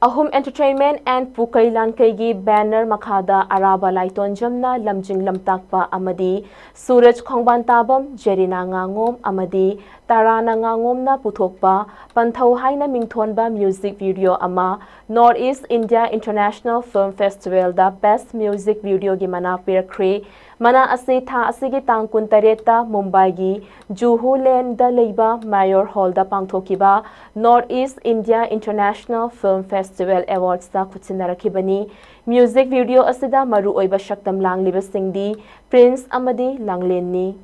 ꯑꯍꯨꯝ Entertainment and ꯄꯨꯀꯩ ꯂꯥꯟꯀꯩꯒꯤ banner ꯃꯈꯥꯗ ꯑꯔꯥꯕ ꯂꯥꯏꯇꯣꯟꯖꯝꯅ ꯂꯝꯖꯤꯡ ꯂꯝꯇꯥꯛꯄ ꯑꯃꯗꯤ ꯁꯨꯔꯖ ꯈꯣꯡꯕꯥꯟ ꯇꯥꯕꯝ, ꯖꯦꯔꯤꯅꯥ ꯉꯥꯉꯣꯝ ꯑꯃꯗꯤ ꯇꯥꯔꯥꯅ ꯉꯥꯉꯣꯝꯅ ꯄꯨꯊꯣꯛꯄ ꯄꯟꯊꯧ ꯍꯥꯏꯅ ꯃꯤꯡꯊꯣꯟꯕ music video ꯑꯃ North East India International Film Festival ꯗ Best Music Video ꯒꯤ ꯃꯅꯥ ꯄꯤꯔꯛꯈ꯭ꯔꯦ꯫ ꯃꯅꯥ ꯑꯁꯤ ꯊꯥ ꯑꯁꯤꯒꯤ ꯇꯥꯡ ꯀꯨꯟꯇꯔꯦꯠꯇ ꯃꯨꯝꯕꯥꯏꯒꯤ ꯖꯨꯍꯨ ꯂꯦꯟꯗ ꯂꯩꯕ Mayor Hall ꯗ ꯄꯥꯡꯊꯣꯛꯈꯤꯕ North East India International Film Festival Awards ꯇ ꯈꯨꯠꯁꯤꯟꯅꯔꯛꯈꯤꯕꯅꯤ꯫ Music video ꯑꯁꯤꯗ ꯃꯔꯨꯑꯣꯏꯕ ꯁꯛꯇꯝ ꯂꯥꯡꯂꯤꯕꯁꯤꯡꯗꯤ Prince ꯑꯃꯗꯤ ꯂꯥꯡꯂꯦꯟꯅꯤ꯫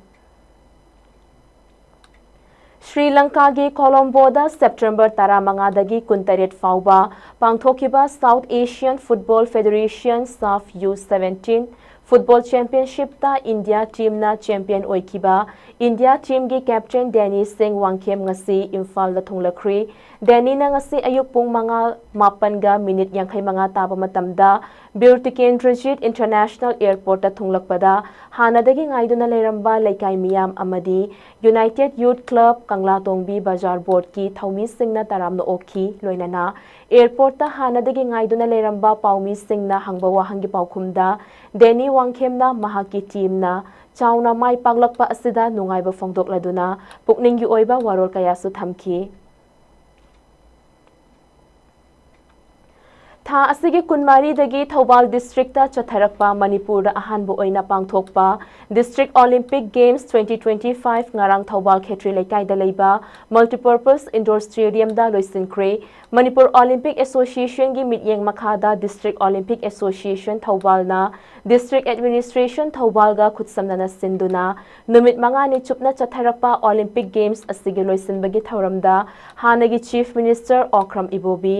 ꯁ꯭ꯔꯤ ꯂꯪꯀꯥꯒꯤ ꯀꯣꯂꯣꯝꯕꯣꯗ September ꯇꯔꯥꯃꯉꯥꯗꯒꯤ ꯀꯨꯟꯇꯔꯦꯠ ꯐꯥꯎꯕ ꯄꯥꯡꯊꯣꯛꯈꯤꯕ South Asian Football Federation, SAFF, U seventeen Football Championship ꯇ India team ꯅ champion ꯑꯣꯏꯈꯤꯕ India team ꯒꯤ captain ꯗꯦꯅꯤ ꯁꯤꯡ ꯋꯥꯡꯈꯦꯝ ꯉꯁꯤ ꯏꯝꯐꯥꯜꯗ ꯊꯨꯡꯂꯈ꯭ꯔꯤ꯫ ꯗꯦꯅꯤꯅ ꯉꯁꯤ ꯑꯌꯨꯛ ꯄꯨꯡ ꯃꯉꯥ ꯃꯥꯄꯟꯒ minute ꯌꯥꯡꯈꯩ ꯃꯉꯥ ꯇꯥꯕ ꯃꯇꯝꯗ ꯕꯤꯔ ꯇꯤꯀꯦꯟꯗ꯭ꯔꯖꯤꯠ International Airport ꯇ ꯊꯨꯡꯂꯛꯄꯗ ꯍꯥꯟꯅꯗꯒꯤ ꯉꯥꯏꯗꯨꯅ ꯂꯩꯔꯝꯕ ꯂꯩꯀꯥꯏ ꯃꯤꯌꯥꯝ ꯑꯃꯗꯤ United Youth Club ꯀꯪꯂꯥꯇꯣꯡꯕꯤ ꯕꯖꯥꯔ board ꯀꯤ ꯊꯧꯃꯤꯁꯤꯡꯅ ꯇꯔꯥꯝꯅ ꯑꯣꯛꯈꯤ꯫ ꯂꯣꯏꯅꯅ airport ꯇ ꯍꯥꯟꯅꯗꯒꯤ ꯉꯥꯏꯗꯨꯅ ꯂꯩꯔꯝꯕ ꯄꯥꯎꯃꯤꯁꯤꯡꯅ ꯍꯪꯕ ꯋꯥꯍꯪꯒꯤ ꯄꯥꯎꯈꯨꯝꯗ ꯗꯦꯅꯤ ꯋꯥꯡꯈꯦꯝꯅ ꯃꯍꯥꯛꯀꯤ team ꯅ ꯆꯥꯎꯅ ꯃꯥꯏ ꯄꯥꯛꯂꯛꯄ ꯑꯁꯤꯗ ꯅꯨꯡꯉꯥꯏꯕ ꯐꯣꯡꯗꯣꯛꯂꯗꯨꯅ ꯄꯨꯛꯅꯤꯡꯒꯤ ꯑꯣꯏꯕ ꯋꯥꯔꯣꯜ ꯀꯌꯥꯁꯨ ꯊꯝꯈꯤ꯫ ꯊꯥ ꯑꯁꯤꯒꯤ ꯀꯨꯟꯃꯔꯤꯗꯒꯤ ꯊꯧꯕꯥꯜ ꯗꯤꯁꯇ꯭ꯔꯤꯛꯇ ꯆꯠꯊꯔꯛꯄ ꯃꯅꯤꯄꯨꯔꯗ ꯑꯍꯥꯟꯕ ꯑꯣꯏꯅ ꯄꯥꯡꯊꯣꯛꯄ District Olympic Games twenty twenty-five ꯉꯔꯥꯡ ꯊꯧꯕꯥꯜ ꯈꯦꯇ꯭ꯔꯤ ꯂꯩꯀꯥꯏꯗ ꯂꯩꯕ Multipurpose Indoor Stadiumꯗ ꯂꯣꯏꯁꯤꯟꯈ꯭ꯔꯦ꯫ ꯃꯅꯤꯄꯨꯔ Olympic Associationꯒꯤ ꯃꯤꯠꯌꯦꯡ ꯃꯈꯥꯗ District Olympic Association ꯊꯧꯕꯥꯜꯅ District Administration ꯊꯧꯕꯥꯜꯒ ꯈꯨꯠꯁꯝꯅꯅ ꯁꯤꯟꯗꯨꯅ ꯅꯨꯃꯤꯠ ꯃꯉꯥꯅꯤ ꯆꯨꯞꯅ ꯆꯠꯊꯔꯛꯄ Olympic Games ꯑꯁꯤꯒꯤ ꯂꯣꯏꯁꯤꯟꯕꯒꯤ ꯊꯧꯔꯝꯗ ꯍꯥꯟꯅꯒꯤ Chief Minister ꯑꯣꯀ꯭ꯔꯝ ꯏꯕꯣꯕꯤ,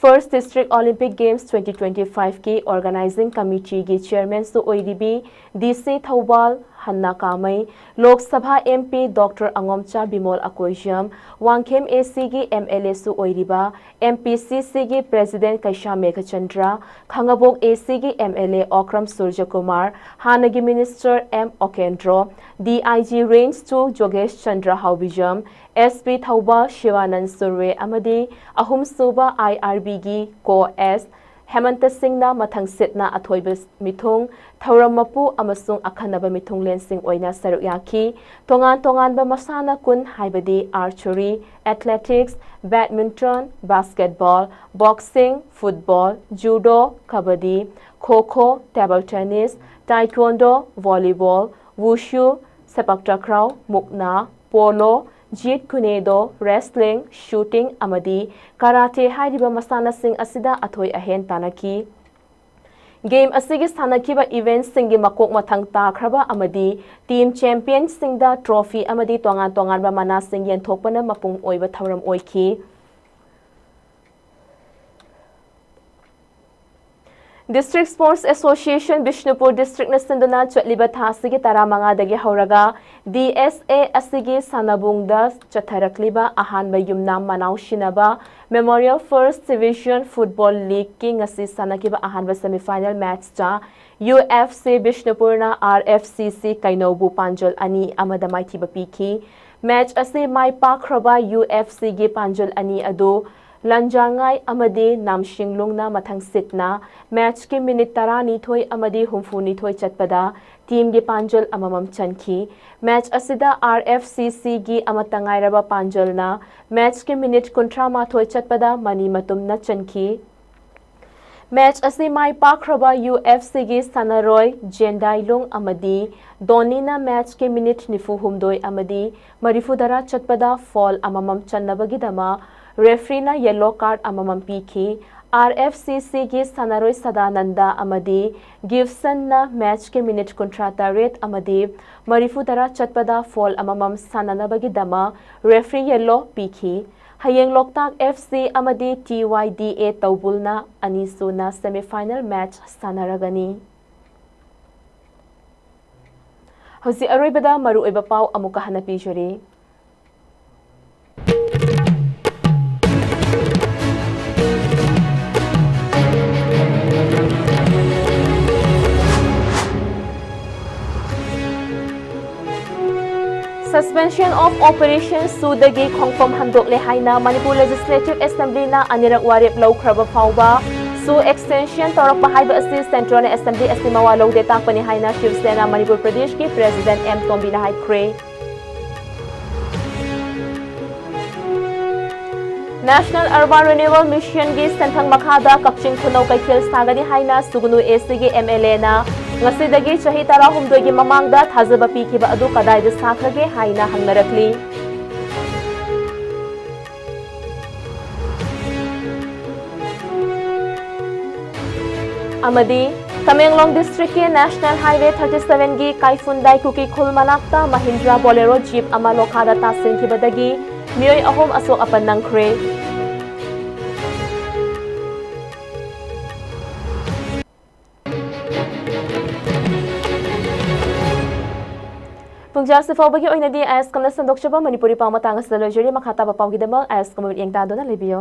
First District Olympic Games twenty twenty-fiveꯀꯤ Organizing Committeeꯒꯤ Chairmanꯁꯨ ꯑꯣꯏꯔꯤꯕꯤ DC Thoubal ꯍꯟꯅꯥ ꯀꯥꯃꯩ, ꯂꯣꯛ ꯁꯚꯥ MP Doctor ꯑꯉꯣꯝꯆꯥ ꯕꯤꯃꯣꯜ ꯑꯀꯣꯏꯖꯝ, ꯋꯥꯡꯈꯦꯝ ACꯒꯤ MLAꯁꯨ ꯑꯣꯏꯔꯤꯕ MPCCꯒꯤ President ꯀꯩꯁꯥ ꯃꯦꯘꯆꯟꯗ꯭ꯔ, ꯈꯥꯉꯕꯣꯛ ACꯒꯤ MLA ꯑꯣꯀ꯭ꯔꯝ ꯁꯨꯔꯖꯀꯨꯃꯥꯔ, ꯍꯥꯟꯅꯒꯤ Minister M ꯑꯣꯀꯦꯟꯗ꯭ꯔꯣ, DIG Range two ꯖꯣꯒꯦꯁ Chandra ꯍꯥꯎꯕꯤꯖꯝ, SP Thoubal ꯁꯤꯋꯥꯅꯟ ꯁꯨꯔꯋꯦ ꯑꯃꯗꯤ ꯑꯍꯨꯝꯁꯨꯕ IRBꯒꯤ Co-S ꯍꯦꯃꯟꯇ ꯁꯤꯡꯅ ꯃꯊꯪ ꯁꯤꯠꯅ ꯑꯊꯣꯏꯕ ꯃꯤꯊꯨꯡ, ꯊꯧꯔꯝ ꯃꯄꯨ ꯑꯃꯁꯨꯡ ꯑꯈꯟꯅꯕ ꯃꯤꯊꯨꯡꯂꯦꯟꯁꯤꯡ ꯑꯣꯏꯅ ꯁꯔꯨꯛ ꯌꯥꯈꯤ꯫ ꯇꯣꯉꯥꯟ ꯇꯣꯉꯥꯟꯕ ꯃꯁꯥꯟꯅ ꯀꯨꯟ ꯍꯥꯏꯕꯗꯤ Archery, Athletics, Badminton, Basketball, Boxing, Football, Judo, Kabaddi, Kho Kho, Table Tennis, Taekwondo, Volleyball, Wushu, Sepak Takraw, Mukna, Polo, Jeet Kune Do, Wrestling, Shooting ꯑꯃꯗꯤ Karate ꯍꯥꯏꯔꯤꯕ ꯃꯁꯥꯟꯅꯁꯤꯡ ꯑꯁꯤꯗ ꯑꯊꯣꯏ ꯑꯍꯦꯟ ꯇꯥꯟꯅꯈꯤ꯫ Game ꯑꯁꯤꯒꯤ ꯁꯥꯟꯅꯈꯤꯕ eventꯁꯤꯡꯒꯤ ꯃꯀꯣꯛ ꯃꯊꯪ ꯇꯥꯈ꯭ꯔꯕ ꯑꯃꯗꯤ team championꯁꯤꯡꯗ trophy ꯑꯃꯗꯤ ꯇꯣꯉꯥꯟ ꯇꯣꯉꯥꯟꯕ ꯃꯅꯥꯁꯤꯡ ꯌꯦꯟꯊꯣꯛꯄꯅ ꯃꯄꯨꯡ ꯑꯣꯏꯕ ꯊꯧꯔꯝ ꯑꯣꯏꯈꯤ꯫ District Sports Association ꯕꯤꯁꯅꯨꯄꯨꯔ Districtꯅ ꯁꯤꯟꯗꯨꯅ ꯆꯠꯂꯤꯕ ꯊꯥ ꯑꯁꯤꯒꯤ ꯇꯔꯥꯃꯉꯥꯗꯒꯤ ꯍꯧꯔꯒ DSA ꯑꯁꯤꯒꯤ ꯁꯥꯟꯅꯕꯨꯡꯗ ꯆꯠꯊꯔꯛꯂꯤꯕ ꯑꯍꯥꯟꯕ ꯌꯨꯝꯅꯥꯝ ꯃꯅꯥꯎ ꯁꯤꯟꯅꯕ Memorial First Division Football Leagueꯀꯤ ꯉꯁꯤ ꯁꯥꯟꯅꯈꯤꯕ ꯑꯍꯥꯟꯕ semifinal matchꯇ UFC ꯕꯤꯁꯅꯨꯄꯨꯔꯅ RFCC ꯀꯩꯅꯧꯕꯨ ꯄꯥꯟꯖꯜ ꯑꯅꯤ ꯑꯃꯗ ꯃꯥꯏꯊꯤꯕ ꯄꯤꯈꯤ꯫ Match ꯑꯁꯤ ꯃꯥꯏ ꯄꯥꯛꯈ꯭ꯔꯕ UFCꯒꯤ ꯄꯥꯟꯖꯜ ꯑꯅꯤ ꯑꯗꯨ ꯂꯟꯖꯥꯉꯥꯏ ꯑꯃꯗꯤ ꯅꯥꯝꯁꯤꯡꯂꯨꯡꯅ ꯃꯊꯪ ꯁꯤꯠꯅ matchꯀꯤ minute ꯇꯔꯥꯅꯤꯊꯣꯏ ꯑꯃꯗꯤ ꯍꯨꯝꯐꯨꯅꯤꯊꯣꯏ ꯆꯠꯄꯗ teamꯒꯤ ꯄꯥꯟꯖꯜ ꯑꯃꯃꯝ ꯆꯟꯈꯤ꯫ Match ꯑꯁꯤꯗ RFCCꯒꯤ ꯑꯃꯠꯇ ꯉꯥꯏꯔꯕ ꯄꯥꯟꯖꯜꯅ matchꯀꯤ minute ꯀꯨꯟꯊ꯭ꯔꯥ ꯃꯥꯊꯣꯏ ꯆꯠꯄꯗ ꯃꯅꯤ ꯃꯇꯨꯝꯅ ꯆꯟꯈꯤ꯫ ꯃꯦꯆ ꯑꯁꯤ ꯃꯥꯏ ꯄꯥꯛꯈ꯭ꯔꯕ ꯌꯨ ꯑꯦꯐ ꯁꯤꯒꯤ ꯁꯥꯟꯅꯔꯣꯏ ꯖꯦꯟꯗꯥꯏꯂꯨꯡ ꯑꯃꯗꯤ ꯗꯣꯅꯤꯅ ꯃꯦꯆꯀꯤ ꯃꯤꯅꯤꯠ ꯅꯤꯐꯨ ꯍꯨꯝꯗꯣꯏ ꯑꯃꯗꯤ ꯃꯔꯤꯐꯨ ꯇꯔꯥ ꯆꯠꯄꯗ ꯐꯣꯜ ꯑꯃꯃꯝ ꯆꯟꯅꯕꯒꯤꯗꯃꯛ ꯔꯦꯐ꯭ꯔꯤꯅ ꯌꯦꯜꯂꯣ ꯀꯥꯔꯗ ꯑꯃꯃꯝ ꯄꯤꯈꯤ꯫ ꯑꯥꯔ ꯑꯦꯐ ꯁꯤ ꯁꯤꯒꯤ ꯁꯥꯟꯅꯔꯣꯏ ꯁꯗꯥꯅꯟꯗ ꯑꯃꯗꯤ ꯒꯤꯕꯁꯟꯅ ꯃꯦꯆꯀꯤ ꯃꯤꯅꯤꯠ ꯀꯨꯟꯊ꯭ꯔꯥ ꯇꯔꯦꯠ ꯑꯃꯗꯤ ꯃꯔꯤꯐꯨ ꯇꯔꯥ ꯆꯠꯄꯗ ꯐꯣꯜ ꯑꯃꯃꯝ ꯁꯥꯟꯅꯅꯕꯒꯤꯗꯃꯛ ꯔꯦꯐ꯭ꯔꯤ ꯌꯦꯜꯂꯣ ꯄꯤꯈꯤ꯫ ꯍꯌꯦꯡ ꯂꯣꯛꯇꯥꯛ ꯑꯦꯐ ꯁꯤ ꯑꯃꯗꯤ ꯇꯤ ꯋꯥꯏ ꯗꯤ ꯑꯦ ꯇꯧꯕꯨꯜꯅ ꯑꯅꯤꯁꯨꯅ ꯁꯦꯃꯤꯐꯥꯏꯅꯦꯜ ꯃꯦꯆ ꯁꯥꯟꯅꯔꯒꯅꯤ꯫ ꯍꯧꯖꯤꯛ ꯑꯔꯣꯏꯕꯗ ꯃꯔꯨꯑꯣꯏꯕ ꯄꯥꯎ ꯑꯃꯨꯛꯀ ꯍꯟꯅ ꯄꯤꯖꯔꯤ꯫ Suspension of Operation ꯁꯨꯗꯒꯤ ꯈꯣꯡꯐꯝ ꯍꯟꯗꯣꯛꯂꯦ ꯍꯥꯏꯅ ꯃꯅꯤꯄꯨꯔ Legislative Assemblyꯅ ꯑꯅꯤꯔꯛ ꯋꯥꯔꯦꯞ ꯂꯧꯈ꯭ꯔꯕ ꯐꯥꯎꯕ ꯁꯨ extension ꯇꯧꯔꯛꯄ ꯍꯥꯏꯕ ꯑꯁꯤ Centralꯅ Assembly ꯑꯁꯤ ꯃꯋꯥ ꯂꯧꯗꯦ ꯇꯥꯛꯄꯅꯤ ꯍꯥꯏꯅ ꯁꯤꯕ ꯁꯦꯅꯥ ꯃꯅꯤꯄꯨꯔ ꯄ꯭ꯔꯗꯦꯁꯀꯤ President ꯑꯦꯝ ꯇꯣꯝꯕꯤꯅ ꯍꯥꯏꯈ꯭ꯔꯦ꯫ National Urban Renewal Missionꯒꯤ ꯁꯦꯟꯊꯪ ꯃꯈꯥꯗ ꯀꯛꯆꯤꯡ ꯈꯨꯅꯧ ꯀꯩꯊꯦꯜ ꯁꯥꯒꯅꯤ ꯍꯥꯏꯅ ꯁꯨꯒꯅꯨ ꯑꯦ ꯁꯤꯒꯤ ꯑꯦꯝ ꯑꯦꯜ ꯑꯦꯅ ꯉꯁꯤꯗꯒꯤ ꯆꯍꯤ ꯇꯔꯥꯍꯨꯝꯗꯣꯏꯒꯤ ꯃꯃꯥꯡꯗ ꯊꯥꯖꯕ ꯄꯤꯈꯤꯕ ꯑꯗꯨ ꯀꯗꯥꯏꯗ ꯁꯥꯈ꯭ꯔꯒꯦ ꯍꯥꯏꯅ ꯍꯪꯅꯔꯛꯂꯤ꯫ ꯑꯃꯗꯤ ꯇꯃꯦꯡꯂꯣꯡ districtꯀꯤ National Highway thirty sevenꯒꯤ ꯀꯥꯏꯐꯨꯟꯗꯥꯏ ꯀꯨꯀꯤ ꯈꯨꯜ ꯃꯅꯥꯛꯇ Mahindra Bolero Jeep ꯑꯃ ꯂꯣꯈꯥꯗ ꯇꯥꯁꯤꯟꯈꯤꯕꯗꯒꯤ ꯃꯤꯑꯣꯏ ꯑꯍꯨꯝ ꯑꯁꯣꯛ ꯑꯄꯟ ꯅꯪꯈ꯭ꯔꯦ꯫ ꯄꯨꯡꯖꯥꯁꯤ ꯐꯥꯎꯕꯒꯤ ꯑꯣꯏꯅꯗꯤ ꯑꯥꯏ ꯑꯦꯁ ꯀꯝꯅ ꯁꯟꯗꯣꯛꯆꯕ ꯃꯅꯤꯄꯨꯔꯤ ꯄꯥꯎ ꯃꯇꯥꯡ ꯑꯁꯤꯗ ꯂꯣꯏꯖꯔꯤ꯫ ꯃꯈꯥ ꯇꯥꯕ ꯄꯥꯎꯒꯤꯗꯃꯛ ꯑꯥꯏ ꯑꯦꯁ ꯀꯝ ꯌꯦꯡ ꯇꯥꯗꯨꯅ ꯂꯩꯕꯤꯌꯨ꯫